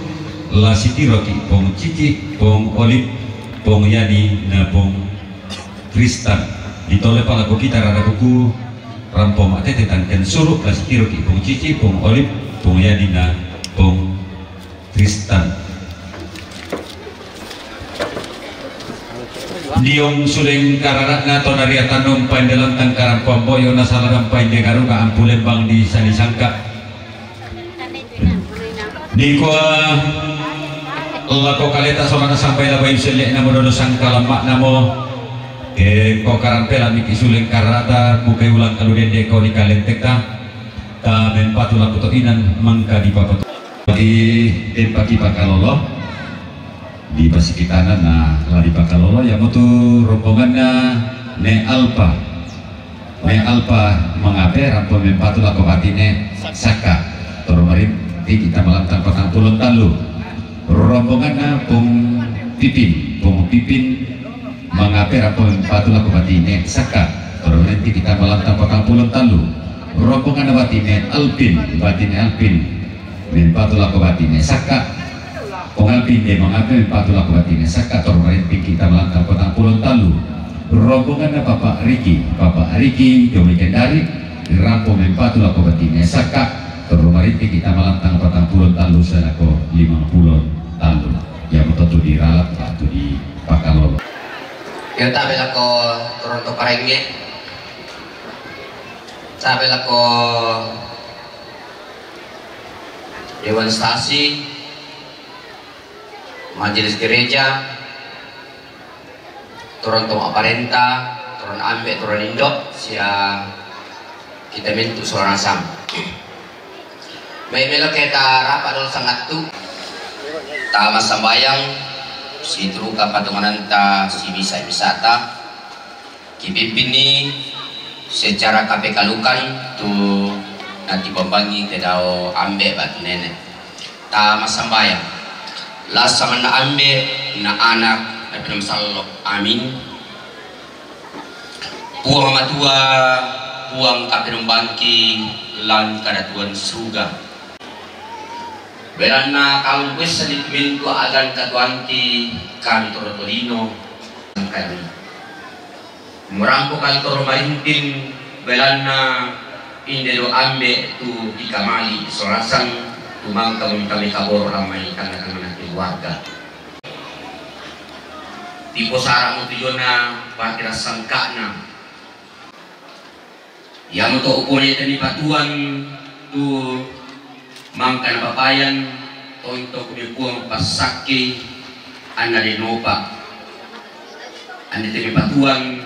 la sitiroki Pong Cici, Pong Olip, Pong Yani, na Pong Tristan. Ditole pala ko kita rara buku rampo ma'tete tangkan suru', la sitiroki Pong Cici, Pong Olip, Pong Yani, na Pong Tristan. Diong suleng karara'na to nariatanno umpainde lantang karampoang boyo nasala umpainde garuga ampu lembang di sani sangka. Dikua lako kaleta sola nasambai labai uselle'na mododo sangka lamma'namo. Ke ko karampela miki suleng karara'ta bukai ulang kalu dende ko ni kalentekta. Ta mempatu lako to inan mangka dipapatu. Di tempat dipakalolo, di pasikitanan na la dipakalolo, iamotu rombonganna Ne Alpa. Ne Alpa mangape rampo mempatu lako batine Saka. Toro marinti kita malantang patang pulon tallu. Rombonganna Pong Pipin, Pong Pipin mangape rampo mempatu lako batine Saka. Toro marinti kita malantang patang pulon tallu. Rombonganna batine Alpin, batine Alpin mempatu lako batine Saka. Pong Alpin de mangape mempatu lako batine Saka, toro marinti kita malantang patang pulon tallu. Rombonganna Papa Riki, Papa Riki Jomi Kendari, rampo mempatu lako batine Saka, toro marinti kita malantang patang pulon tallu salako limang pulon tallu. Iamoto tu diralak batu dipakalolo. Yo tabe lako Toronto Parengnge. Tabe lako Dewan Stasi, Majelis Gereja, Toronto Aparenta, Toron Ambe, Toron Indo, sia kita mentu sola nasang. Mai melo ke ta rapa dolo sangattu. Ta massambayang, situruka patongananta sibisa-bisata. Kipimpinni secara kapekalukan tu natibambangi kedau ambe batu nene. Ta massambayang. Lasa manna ambe na anak na pinamasallo. Amin. Puang Matua, Puang kapinumbangki lan kadatuan suruga. Belanna kalu kuessa ni tumintu agan katuanki kami toro tolino kami. Murampo kami toro marinting, belanna inde do ambe tu ikamali solasang tumangka mengkami kaboro ramai tengah-tengah keluarga. Tiposara mutujona pakira sangkana. Iamoto upole teni patuan tu mangkana papayan, tonto kumi Puang passakki anna denopa. Ande teni patuan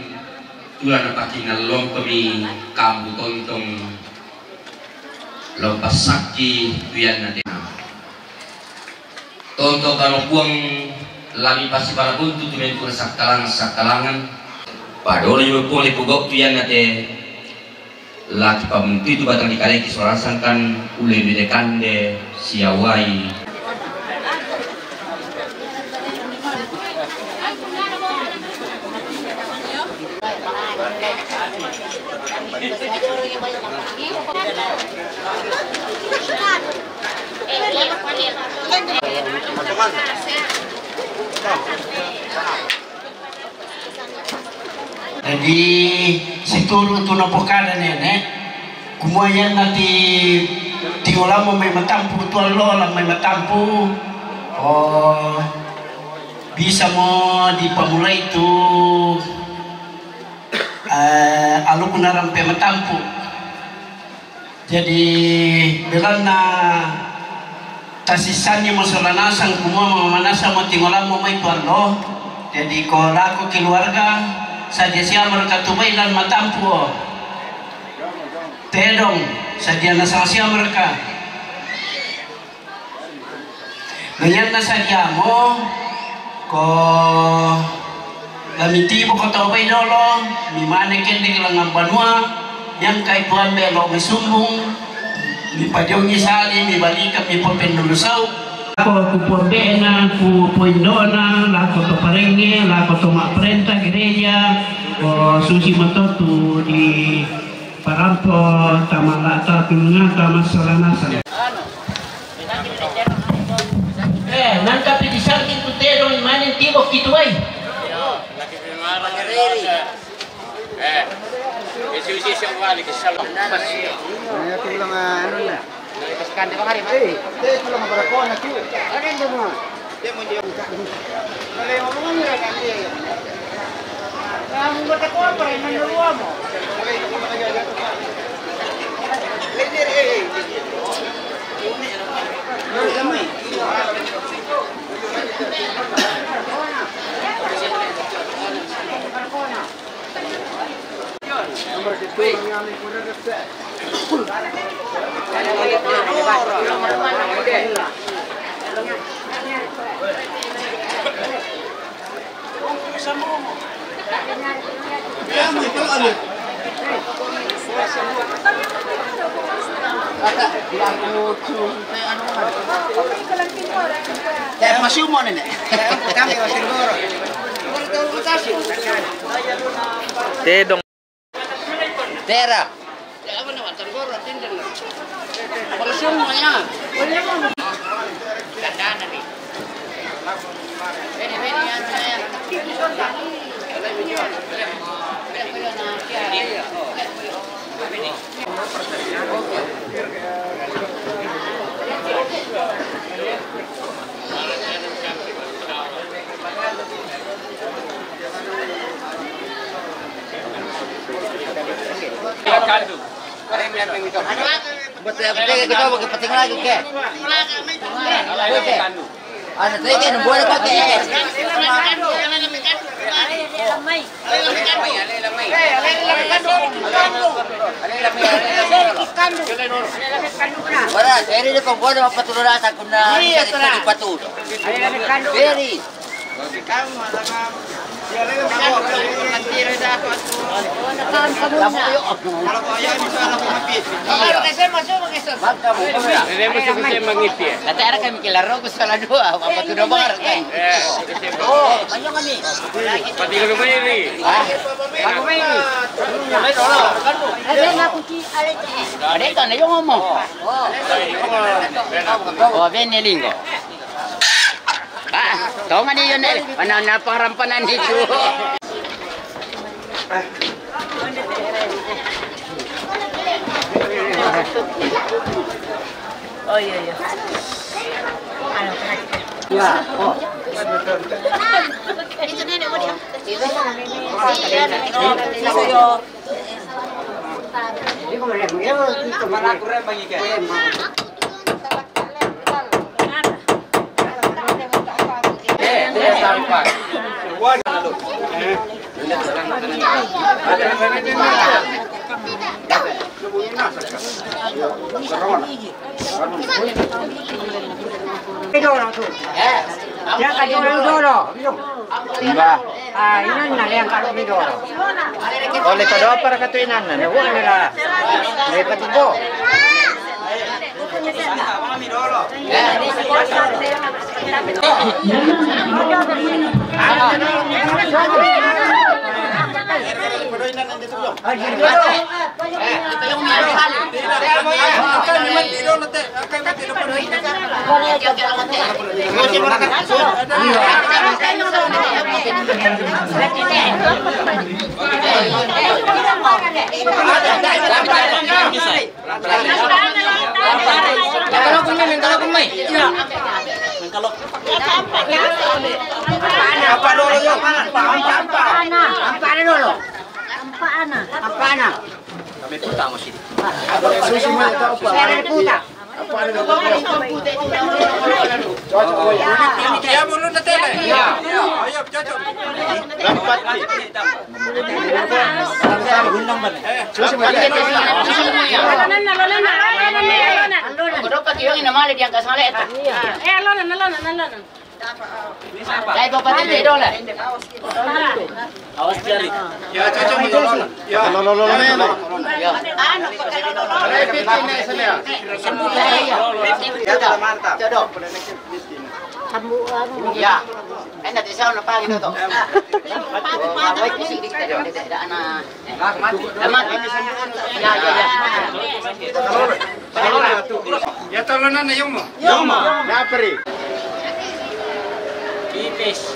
tula napakinallong kumi kambu tontong lompassakki tuyanna tena. Tonto kano Puang lami pasipala buntu tu mentu sakkalang-sakkalangan. Padolo yo pole pugau tu yanna te laki pamuntu itu batang dikaleki solasangkan ule bide kande siawai. Jadi situru tu napokada nene, kumua yanna ti, ti olammu mai matampu, tu allo la mai matampu. Oh, bisa mo dipamulai tu, eh, alukku narampe matampu. Jadi belanna tasissanni mo sola nasang kumua mamanasa mo tingolammu mai tu allo. Jadi ko lako keluarga sadia siamarka tu bai lan matampu. Tedong sadia nasang siamarka. Nayanna sadiamo, ko lami tibo ko tau bai dolo, mimane kende ke langan banua, yang kai tuan belo misumbung, mipajongi sali, mibalika, mipopendulu sau. Lako ku pondena, ku poindona, lako to parenge, lako to maprenta gereja, ko susi matotu di parampo tama lata tununga tama salanasa. Eh, nangkapi di samping tu tedong maning tibok itu ai. Eh, isi-isi siang balik ke salon. Nah, itu bilang, ah, anu, nah. Nah, itu sekan di bang hari, Mas. Eh, itu bilang berapa nak tu? Ada yang dengar. Tedong. Tera. Betul, betul, kita pakai peting lagi, ke? Oke. Ana tege na buana kake. Bara, eri de pambuana mapaturu rasa kuna. Iya, tera. Patu. Eri. Kata ada kami kila rokok salah dua, apa tu dua bar kan? Pati ko lumiri. Ada kan, ada yang ngomong. Oh, bene lingo. Ah, tonga ni yun eh. Mana na pangarampanan dito? Oh, iya, iya. Anu, ya, oh. Itu nenek mau dia. Iya, iya, iya. Dolo tu. Yang ka dolo, dolo. Iya. Ah, ini na yang ka dolo, dolo. Oleh ka dolo para ka tu inan na. Wala na. May patibo. Apa dulu, yo? Apa, apa, apa? Apa dulu? Apa ana? Apa ana? Kami puta mo sini. Susu mo ito, apa? Pera puta. Apa ana? Cocok, boy. Ya, bulu na tele. Ya. Ayo, cocok. Lampat ni. Susu mo ito. Kudo pati yung inamali diyan kasali ito. Eh, alona, alona, alona. Dai ko pati di dole. Awas jari. Ya, cocok mo dolo. Ya. Lolo, lolo, lolo. Ya. Ano, pagkalolo. Repeat ini saya. Ya, mantap. Jodoh. Ya. Eh, nanti saya na pagi to. Wait, kasi di kita, di kita, di kita, na. Ya, ya, ya. Ya, tolonan na yomo. Yomo. Napri. Ipis.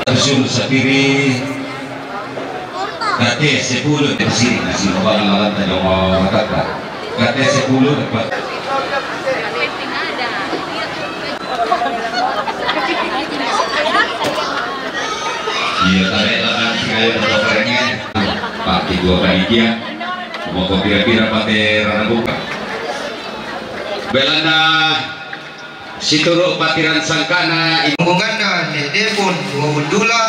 Terjun sapiri. Kate sepuluh, eh, sini, sini, bang, lawan tadi mau kata. Kate sepuluh dapat. Iya, tarik lawan si kayu atau kerennya. Pakai dua panitia. Mau kau pira-pira pakai rana buka. Belanda. Situru' patiran sangka'na. Hubunganna ne Depon dua Bundula.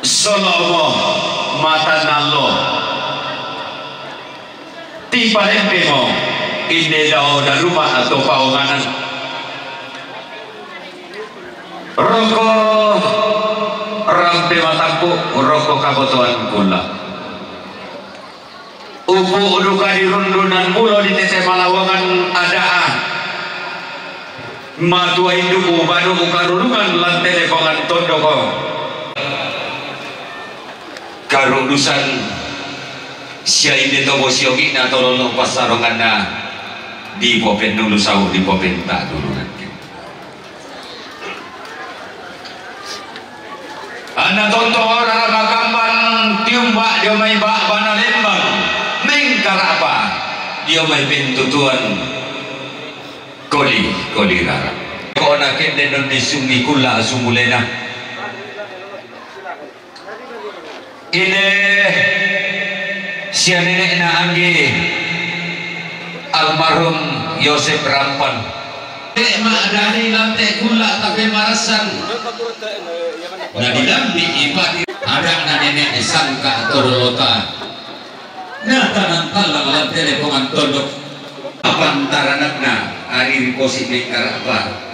Solo'mo matanna allo. Tiparempemo inde dao daruma atau paonganan. Roko rampe matampu, roko kabotoan kulla. Upu' duka dirundunan mulo di tete malawangan ada'a. Matua induku banu ukarurungan lan tete pongan tondoko. Karudusan Sia inde to bosi ogi'na to lollo passaronganna, dipopennulu sau' dipopenta dulu nangke. Anna tonto rara makamban tiumba dio mai ba'bana lembang, mengkara'pa dio mai pentutuan koli, koli rara. Ko na kedde non disungi kulla sumulena. Inde sia nene'na Anggi almarhum Yosep Rampan. Te ma'dani lante kulla tape marassan. Na dilambi ipati ada'na nene' sangka to dolota. Na tanang tallang lante lepongan tondok. Apantaranakna ari riposi mengkara'pa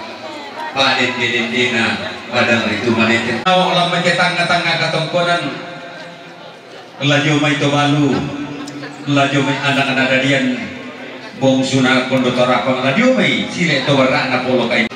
padende-dendena padang ritu manete. Au' lammai ke tangnga-tangnga katongkonan, la dio mai to balu, la dio mai anak-anak dadian, bongsuna kondo tarapang, la dio mai sile to barra'na polo kai.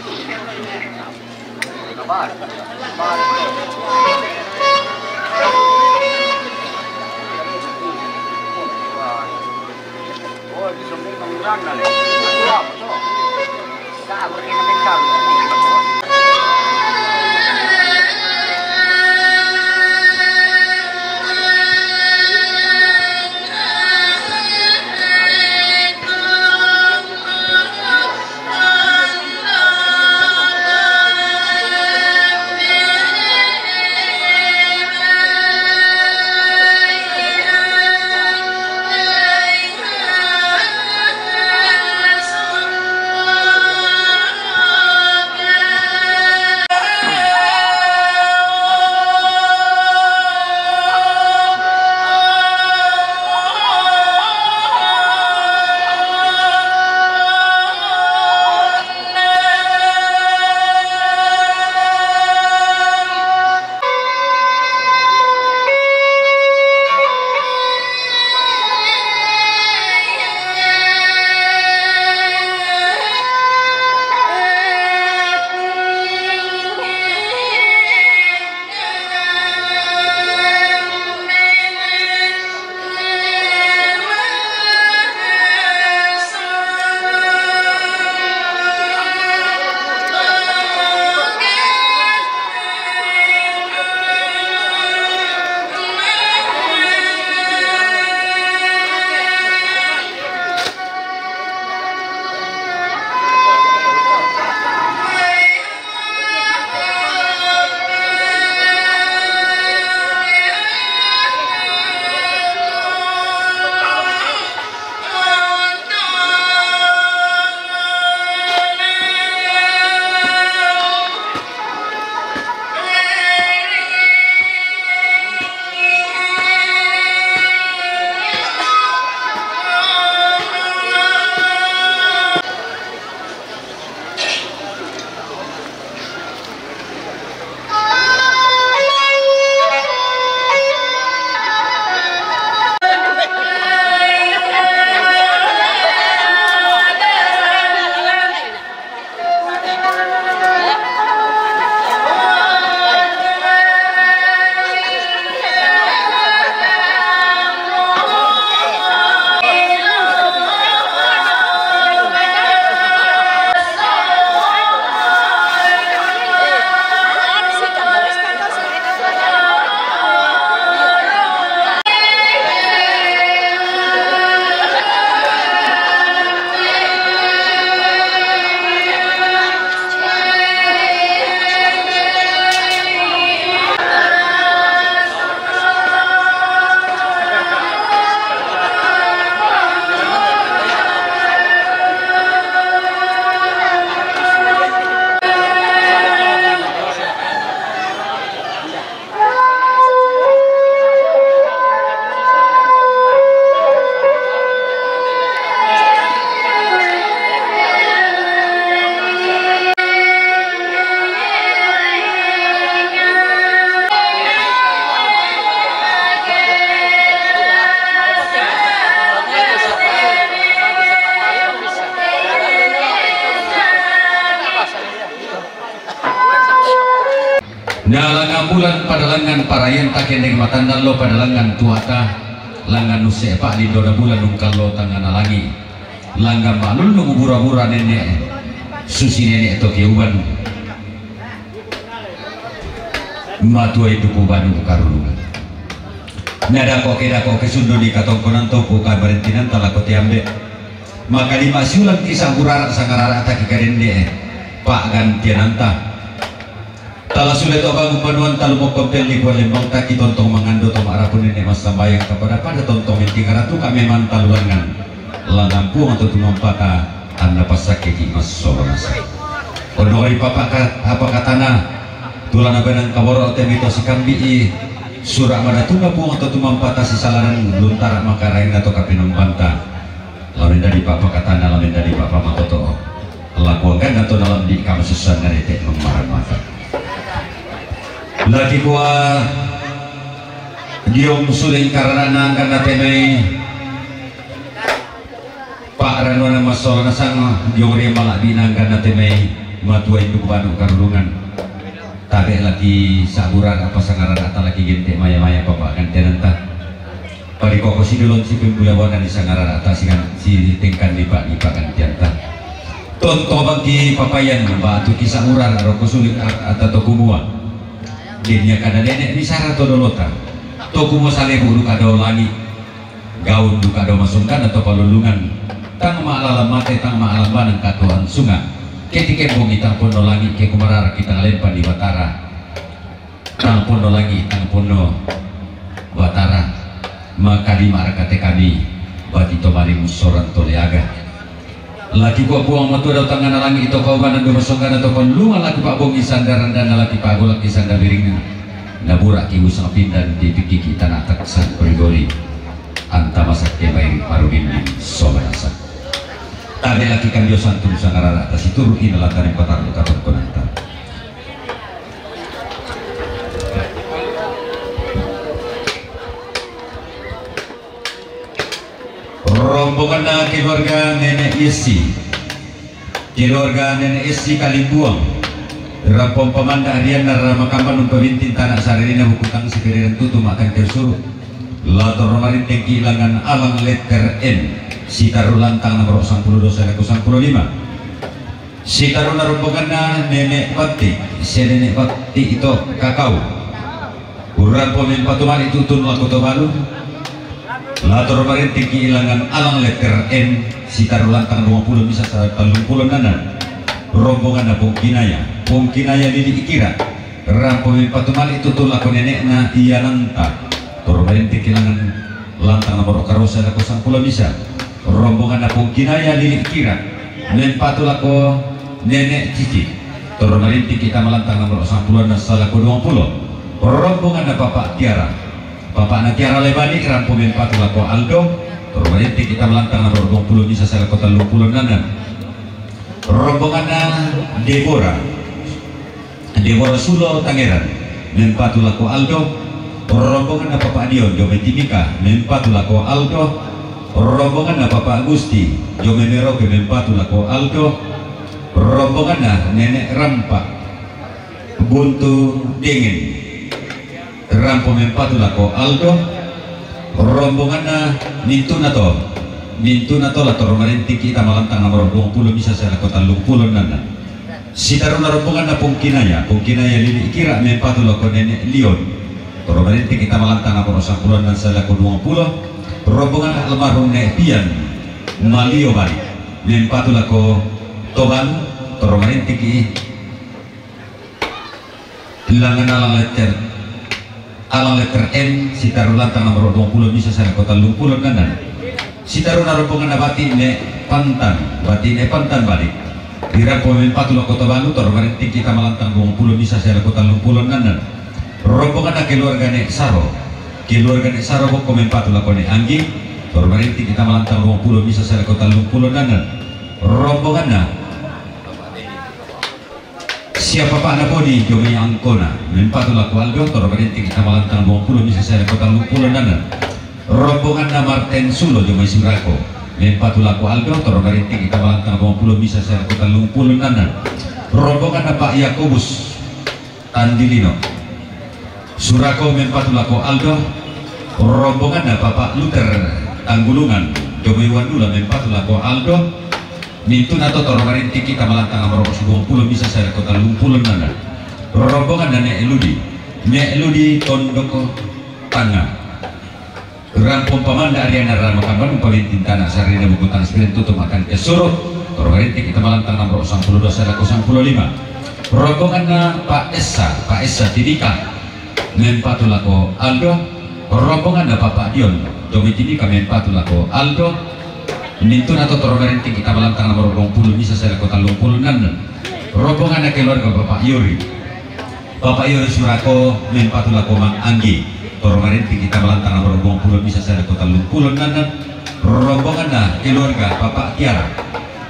Na langngan bulan padalangngan parayanta, kendeng matandallo padalangngan tuata. Langan nusse' pa'lindona bulan ungkallo tangngana langi'. Langan ma'lullung bura-bura nene', susi nene' to keuban. Matua induku banu karurungan. Nadako ke dako ke sunduni katongkonan topu kabarintinanta lako tiambe. Maka lima siulan kisah burara sangarara taki kadende pa'gantiananta. Tala sule to bangun banuan talu mokkon pelli kualembang taki tontong mangando to ma'rapu nene' massambayang kapada-pada tontong menting aratu ka memang taluangan. Langan Puang to tumampata anna passakkeki massoronasa. Onori papa ka-, apa katana tulana benang kaboro temi to sikambi'i sura' madatunna Puang to tumampata sisalanan luntara makaraenna to kapenombanta. La mendadi papa katana, la mendadi papa matoto'o. Lakuangkanna to nalambi' kamasussanna rete' mammaramata. Laki kua diong suling karana'na angkanna temai pa'ranuana massola nasang diong ri mala'bina angkanna temai matua induk banu karurungan. Tabe' laki saburan apa sangarana talaki gente maya-maya papa gantiananta. Parikoko sidulon si pembulawana ni sangarana ta sigan si tengkan nipa-, nipagantianta. Tonto bangki papayan batu kisah urar roko sulit a-, ata to kumua. Denia kada nene' misara to dolota. To kumua salebu duka do langi'. Gaun duka do masungkan atau palulungan. Tang ma'lalam mate, tang ma'lalam banang katuan sunga. Keti kembong itang ponno langi' ke kumarara kita ngalempan di Batara. Tang ponno langi', tang ponno Batara, maka lima rakate kami bati to maring soran to leaga. Laki kua Puang matua dao tangngana langi' to kaubanan doma songgana to pallunga laki pa'bongi sandaran dana laki pa'golak ki sanda biringna. Nabura' ki usang pindan di pikkiki tana taksan perigori. Anta masakke mai marubinding somanasa. Tabe' laki kandio santun sangarara tasituru' ina lataning patarru' katongkonanta. Rombonganna keluarga Nenek Yesi, keluarga Nenek Yesi Kalimbuang, rampong pamanda arianna ramakamban umpabinting tana saririna bukutang sipiriran tutu matangkir suru'. La torro marintengki langan alang letter N, sitarru' lantang nomor sampulu dua selaku sampulu lima. Sitaruna rombonganna Nenek Batti, si Nenek Batti ito kakau. Urang po mempatu mali tutun lako to balu. La torro marintengki ilangan alang letter N, sitarru' lantang duang pulo misa sa tallung pulo nanan. Rombonganna Pongkinaya, Pongkinaya Lili Ikira. Rampo mempatu mali tutun lako nene'na iananta. Torro marintengki langan lantang nomor karosa lako sampulu misa. Rombonganna Pongkinaya Lili Kira, mempatu lako Nenek Cici. Torro marintengki tama lantang nomor sampulu sa lako duang pulo. Rombonganna Papa Tiara. Papana Tiara Lebani rampo mempatu lako Aldo. Torro marintengki tama lantang nomor duang pulo misa sa lako tallung pulo nanan. Rombonganna Debora. Debora Sulo Tangeran, mempatu lako Aldo. Rombonganna Papa Dion, jomai Timika, mempatu lako Aldo. Rombonganna Papa Agusti, jomai Merauke, mempatu lako Aldo. Rombonganna Nenek Rampa, Buntu Dengin. Rampo mempatu lako Aldo. Rombonganna mintuna to. Mintuna to la torro marintengki tama lantang nomor duang pulo misa sa lako tallung pulo nanan. Sitaruna rombonganna Pongkinaya, Pongkinaya Lili Kira mempatu lako Nenek Lion. Torro marintengki tama lantang nomor sampulu sa lako duang pulo. Rombonganna almarhum Nek Pian Malio Bali mempatu lako Toban. Torro marintengki Langan alang letter, alang letter N, sitarru' lantang nomor duang pulo misa sa lako tallung pulo nanan. Sitaruna rombonganna Bati' Nek Pantan, Bati' Nek Pantan Bali. Dirampo mempatu lako Tobalu, torro marintengki tama lantang duang pulo misa sa lako tallung pulo nanan. Rombonganna keluarga Nek Saro, keluarga Nek Saro bokko mempatu lako Nek Anggi, torro marintengki tama lantang duang pulo misa sa lako tallung pulo nanan. Rombonganna Sia papa'na Boni jomai angkona, mempatu lako Aldo, torro marintengki tama lantang duang pulo misa sa lako tallung pulo nanan. Rombonganna Marten Sulo jomai Surako, mempatu lako Aldo, torro marintengki tama lantang duang pulo misa sa lako tallung pulo nanan. Rombonganna Pak Yakobus Tandilino. Surako mempatu lako Aldo, Rombonganna Papa Luther Tanggulungan, jomai Wandula mempatu lako Aldo. Mintuna to toro marinting kita malantang nomor duang pulo misa sae lako tallung pulo nana. Rombonganna Nek Ludi, Nek Ludi Tondok Tanga. Rampung pamanda ariana rama kamban umpawinting tana sarina buku tang spirin tutu makan kesuru. Toro marinting kita malantang nomor duang pulo dua sae lako duang pulo lima. Rombonganna Pak Essa, Pak Essa Tidika. Mempatu lako Aldo, rombonganna Papa Dion, jomai Timika mempatu lako Aldo. Mintuna to toro marinting kita malantang nomor duang pulo misa sae lako tallung pulo nana. Rombonganna keluarga Papa Yori, Papa Yori Surako mempatu lako Mang Anggi. Toro marinting kita malantang nomor duang pulo misa sae lako tallung pulo nana. Rombonganna keluarga Papa Tiara,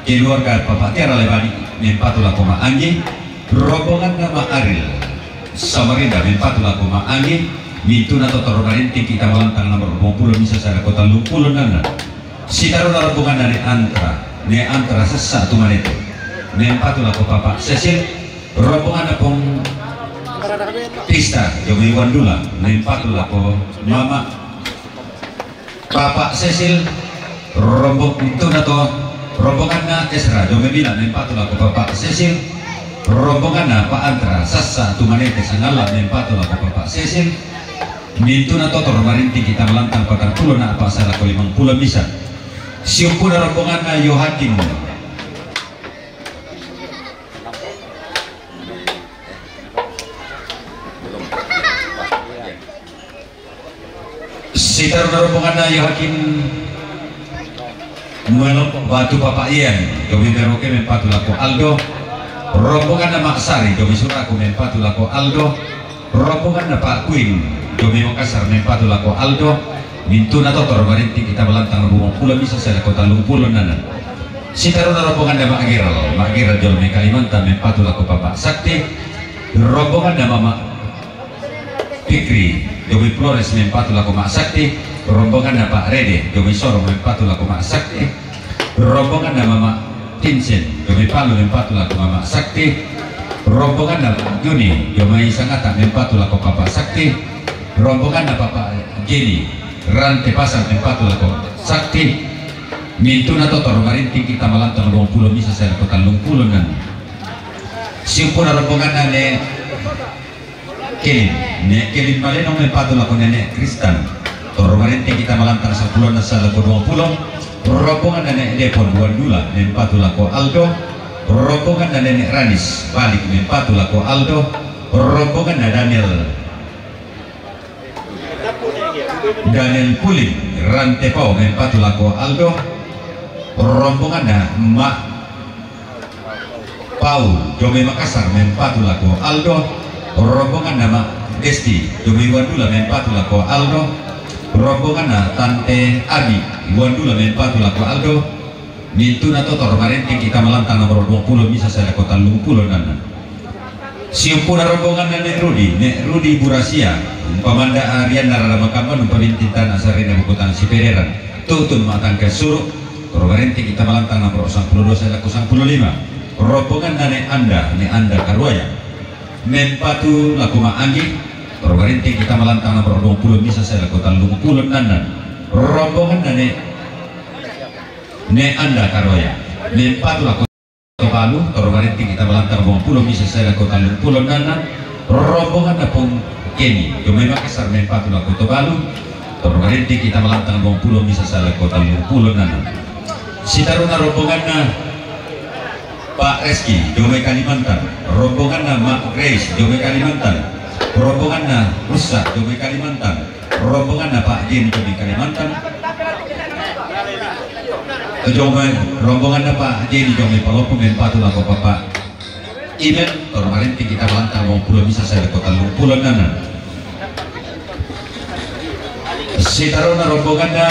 keluarga Papa Tiara Lebani mempatu lako Mang Anggi. Rombonganna Mak Aril Samarinda mempatu lako Mak Anggi. Mintuna to toro marinting kita malantang nomor duang pulo misa sae lako tallung pulo nana. Sitaruna rombonganna Nek Antra, Nek Antra Sessa Tumanete mempatu lako Papa Cecil. Rombonganna Pong Tista jomai Wandula mempatu lako Mama Papa Cecil. Rombong, mintuna to, rombonganna Esra jomai Mila mempatu lako Papa Cecil. Rombonganna Pak Antra Sessa Tumanete Sangalla mempatu lako Papa Cecil. Mintuna to toro marinting kita malantang patang pulo nana sae lako limang pulo misa. Siumpuna rombonganna Yohakim. Sitaruna rombonganna Yohakim Muelo Batu Papa Ian, jomai Merauke mempatu lako Aldo. Rombonganna Mak Sari jomai Surako mempatu lako Aldo. Rombonganna Pak Kuin jomai Makassar mempatu lako Aldo. Mintuna to toro marinting kita malantang duang pulo misa sae lako tallung pulo nana. Sitaruna rombonganna Mak Geral, Mak Geral jomai Kalimantan mempatu lako Papa Sakti. Rombonganna Mama Fikri jomai Flores mempatu lako Mak Sakti. Rombonganna Pak Rede jomai Sorong mempatu lako Mak Sakti. Rombonganna Mama Vincent jomai Palu mempatu lako Mama Sakti. Rombonganna Joni jomai Sangata mempatu lako Papa Sakti. Rombonganna Papa Jeni Rante Pasar mempatu lako Sakti. Mintuna to toro marinting kita malantang duang pulo misa sae lako tallung pulo nana. Siumpuna rombonganna Nek Kelin, Nek Kelin Malenong mempatu lako Nenek Kristan. Toro marinting kita malantang sampulona sae lako duang pulo. Rombonganna Nek Depon Wandula mempatu lako Aldo. Rombonganna Nenek Ranis balik mempatu lako Aldo. Rombonganna Daniel, Daniel Pulin Rantepao mempatu lako Aldo. Rombonganna Mak Pau jomai Makassar mempatu lako Aldo. Rombonganna Mak Desti jomai Wandula mempatu lako Aldo. Rombonganna Tante Abi Wandula mempatu lako Aldo. Mintuna to toro marinting kita malantang nomor duang pulo misa sae lako tallung pulo nana. Siumpuna rombonganna Nek Rudi, Nek Rudi Burasia. Umpamanda arianna rara makamban umpawinting tana sarina buku tang sipederan. Tutun matang kesuru. Toro marinting kita malantang nomor duang pulo dua sae lako duang pulo lima. Rombonganna Nek Anda, Nek Anda Karuaya mempatu lako Mak Anggi. Toro marinting kita malantang nomor duang pulo misa sae lako tallung pulo nana. Rombonganna Nek, Nek Anda Karuaya mempatu lako Tobalu. Toro marinting kita malantang duang pulo misa sae lako tallung pulo nana. Rombonganna Pong Keni jomai Makassar mempatu lako Tobalu. Toro marinting kita malantang duang pulo misa sae lako tallung pulo nana. Sitaruna rombonganna Pak Reski jomai Kalimantan. Rombonganna Mak Grace jomai Kalimantan. Rombonganna Rusa jomai Kalimantan. Rombonganna Pak Jeni jomai Kalimantan. Jomai, rombonganna Pak Jeni jomai Palopo mempatu lako Papa Imen. Toro marinting kita malantang duang pulo misa sae lako tallung pulo nana. Sitaruna rombonganna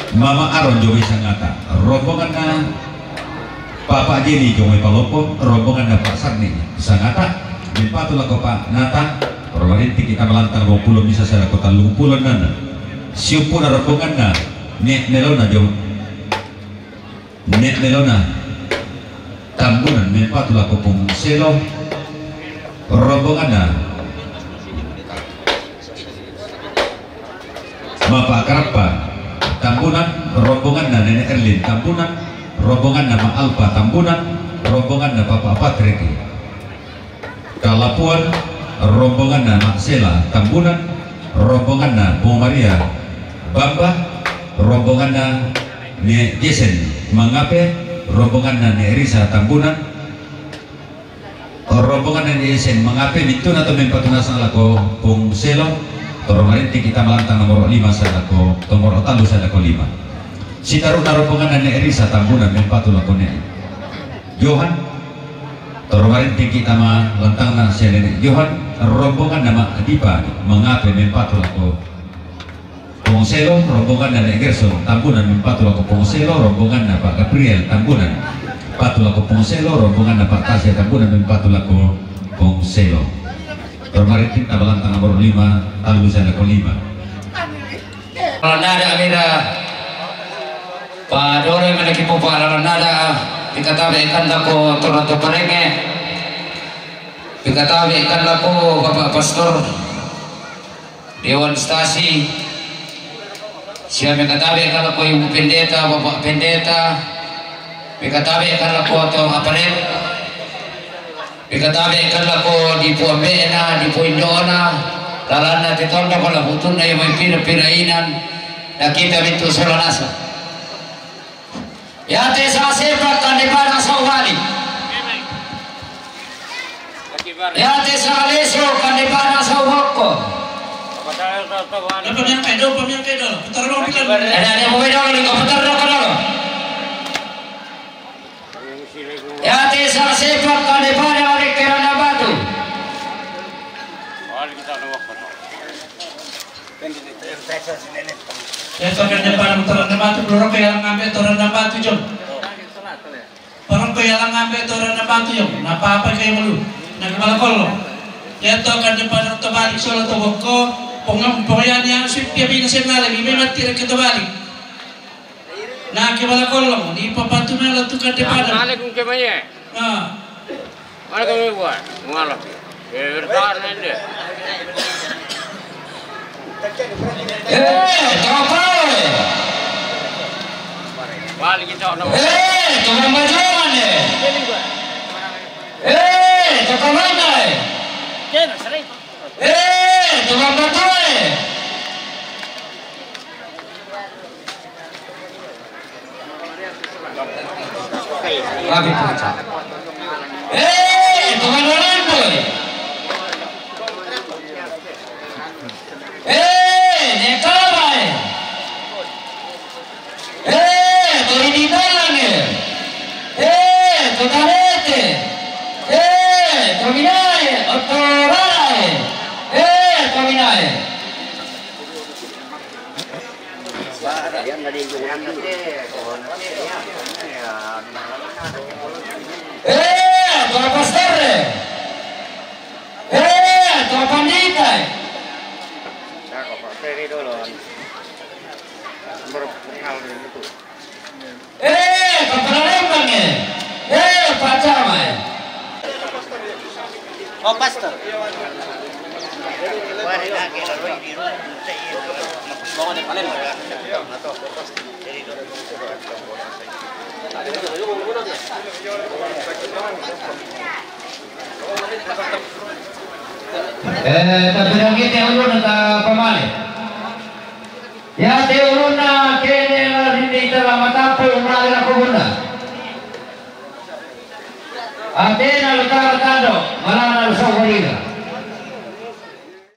Mama Aron jomai Sangata. Rombonganna Papa Jeni jomai Palopo, rombonganna Pak Sarni Sangata mempatu lako Pak Nata. Toro marinting kita malantang duang pulo misa sae lako tallung pulo nana. Siumpuna rombonganna Nek Nelona jomai, Nek Nelona Tambunan mempatu lako Pong Selo. Rombonganna Bapak Karappa Tambunan, rombonganna Nenek Erlin Tambunan, rombonganna Mak Alpa Tambunan, rombonganna Bapak Patrick Kalapuan, rombonganna Mak Sela Tambunan, rombonganna Pung Maria Bamba, rombonganna Nek Jesen Mangape, rombonganna Nek Risa Tambunan, rombonganna Nek Jesen Mangape, mintuna to mempatu nasang lako Pung Selo. Toro marinting kita malantang nomor lima sae lako, nomor tallu sae lako lima. Sitaruna rombonganna Nek Risa Tambunan mempatu lako Nek Johan. Toro marinting kita malantangna sian Nek Johan, rombonganna Mak Dipa Mangape mempatu lako Pung Selo, rombonganna Nek Gerson Tambunan mempatu lako Pung Selo, rombonganna Pak Gabriel Tambunan patu lako Pung Selo, rombonganna Pak Tasya Tambunan mempatu lako Pung Selo. Toro marinting ta malantang nomor lima, tallu sae lako lima. Nada mira. Padore meneki popa nada. Pikatabe kan lako toro to parenge. Pikatabe kan lako Bapak Pastor. Dewan Stasi, sia mekatabe kan lako Ibu Pendeta, Bapak Pendeta, mekatabe kan lako to aparel, mekatabe kan lako dipu ambe'na, dipu indo'na, lalanna te tondok, laputunna ia mai pira-pira inan, na kita mintu sola nasang. Iate sasepa kande padang saubali. Iate saleso kande padang saubokko. Dopa miangkai, dopa miangkai dolo. Putar dolo, putar dolo. Ada, ada yang mau dolo, nih, putar dulu, dulu. Iate sasepa kande padang oleh kerana batu. Iate kande padang to randang batu, peloroko ia ngambe to randang batu, Jon. Peloroko ia ngambe to randang batu, Jon. Na papa kai malu. Na kepala kollo. Iate kande padang to balik sola to bokko. Pongam, pongian yang sui pia bina senale, mi memang tidak kita balik. Na kepala kollo, di papatuna la tu kande padang. Assalamualaikum, kemanya. Ah. Mana kami buat? Mengalah. Ya, bertahan aja. Eh, toko pau, eh. Balik kita, no. Eh, toko majuan, eh. Eh, toko mana, eh? Eh, toko batu, eh. Abi puta. Eh, toko Lorenzo, eh. Eh, Nekaba, eh. Eh, to Rinitalang, eh. Eh, to Tarete. Eh, to Minae, o to Rara, eh. Eh, to Minae. Eh, to pastor, eh. Eh, to pandita, eh. Eh, kepala Lembang, eh. Eh, Pak Camat, eh. Oh, Pastor. Eh, tapi lagi dia ulun tak pamali. Ya, dia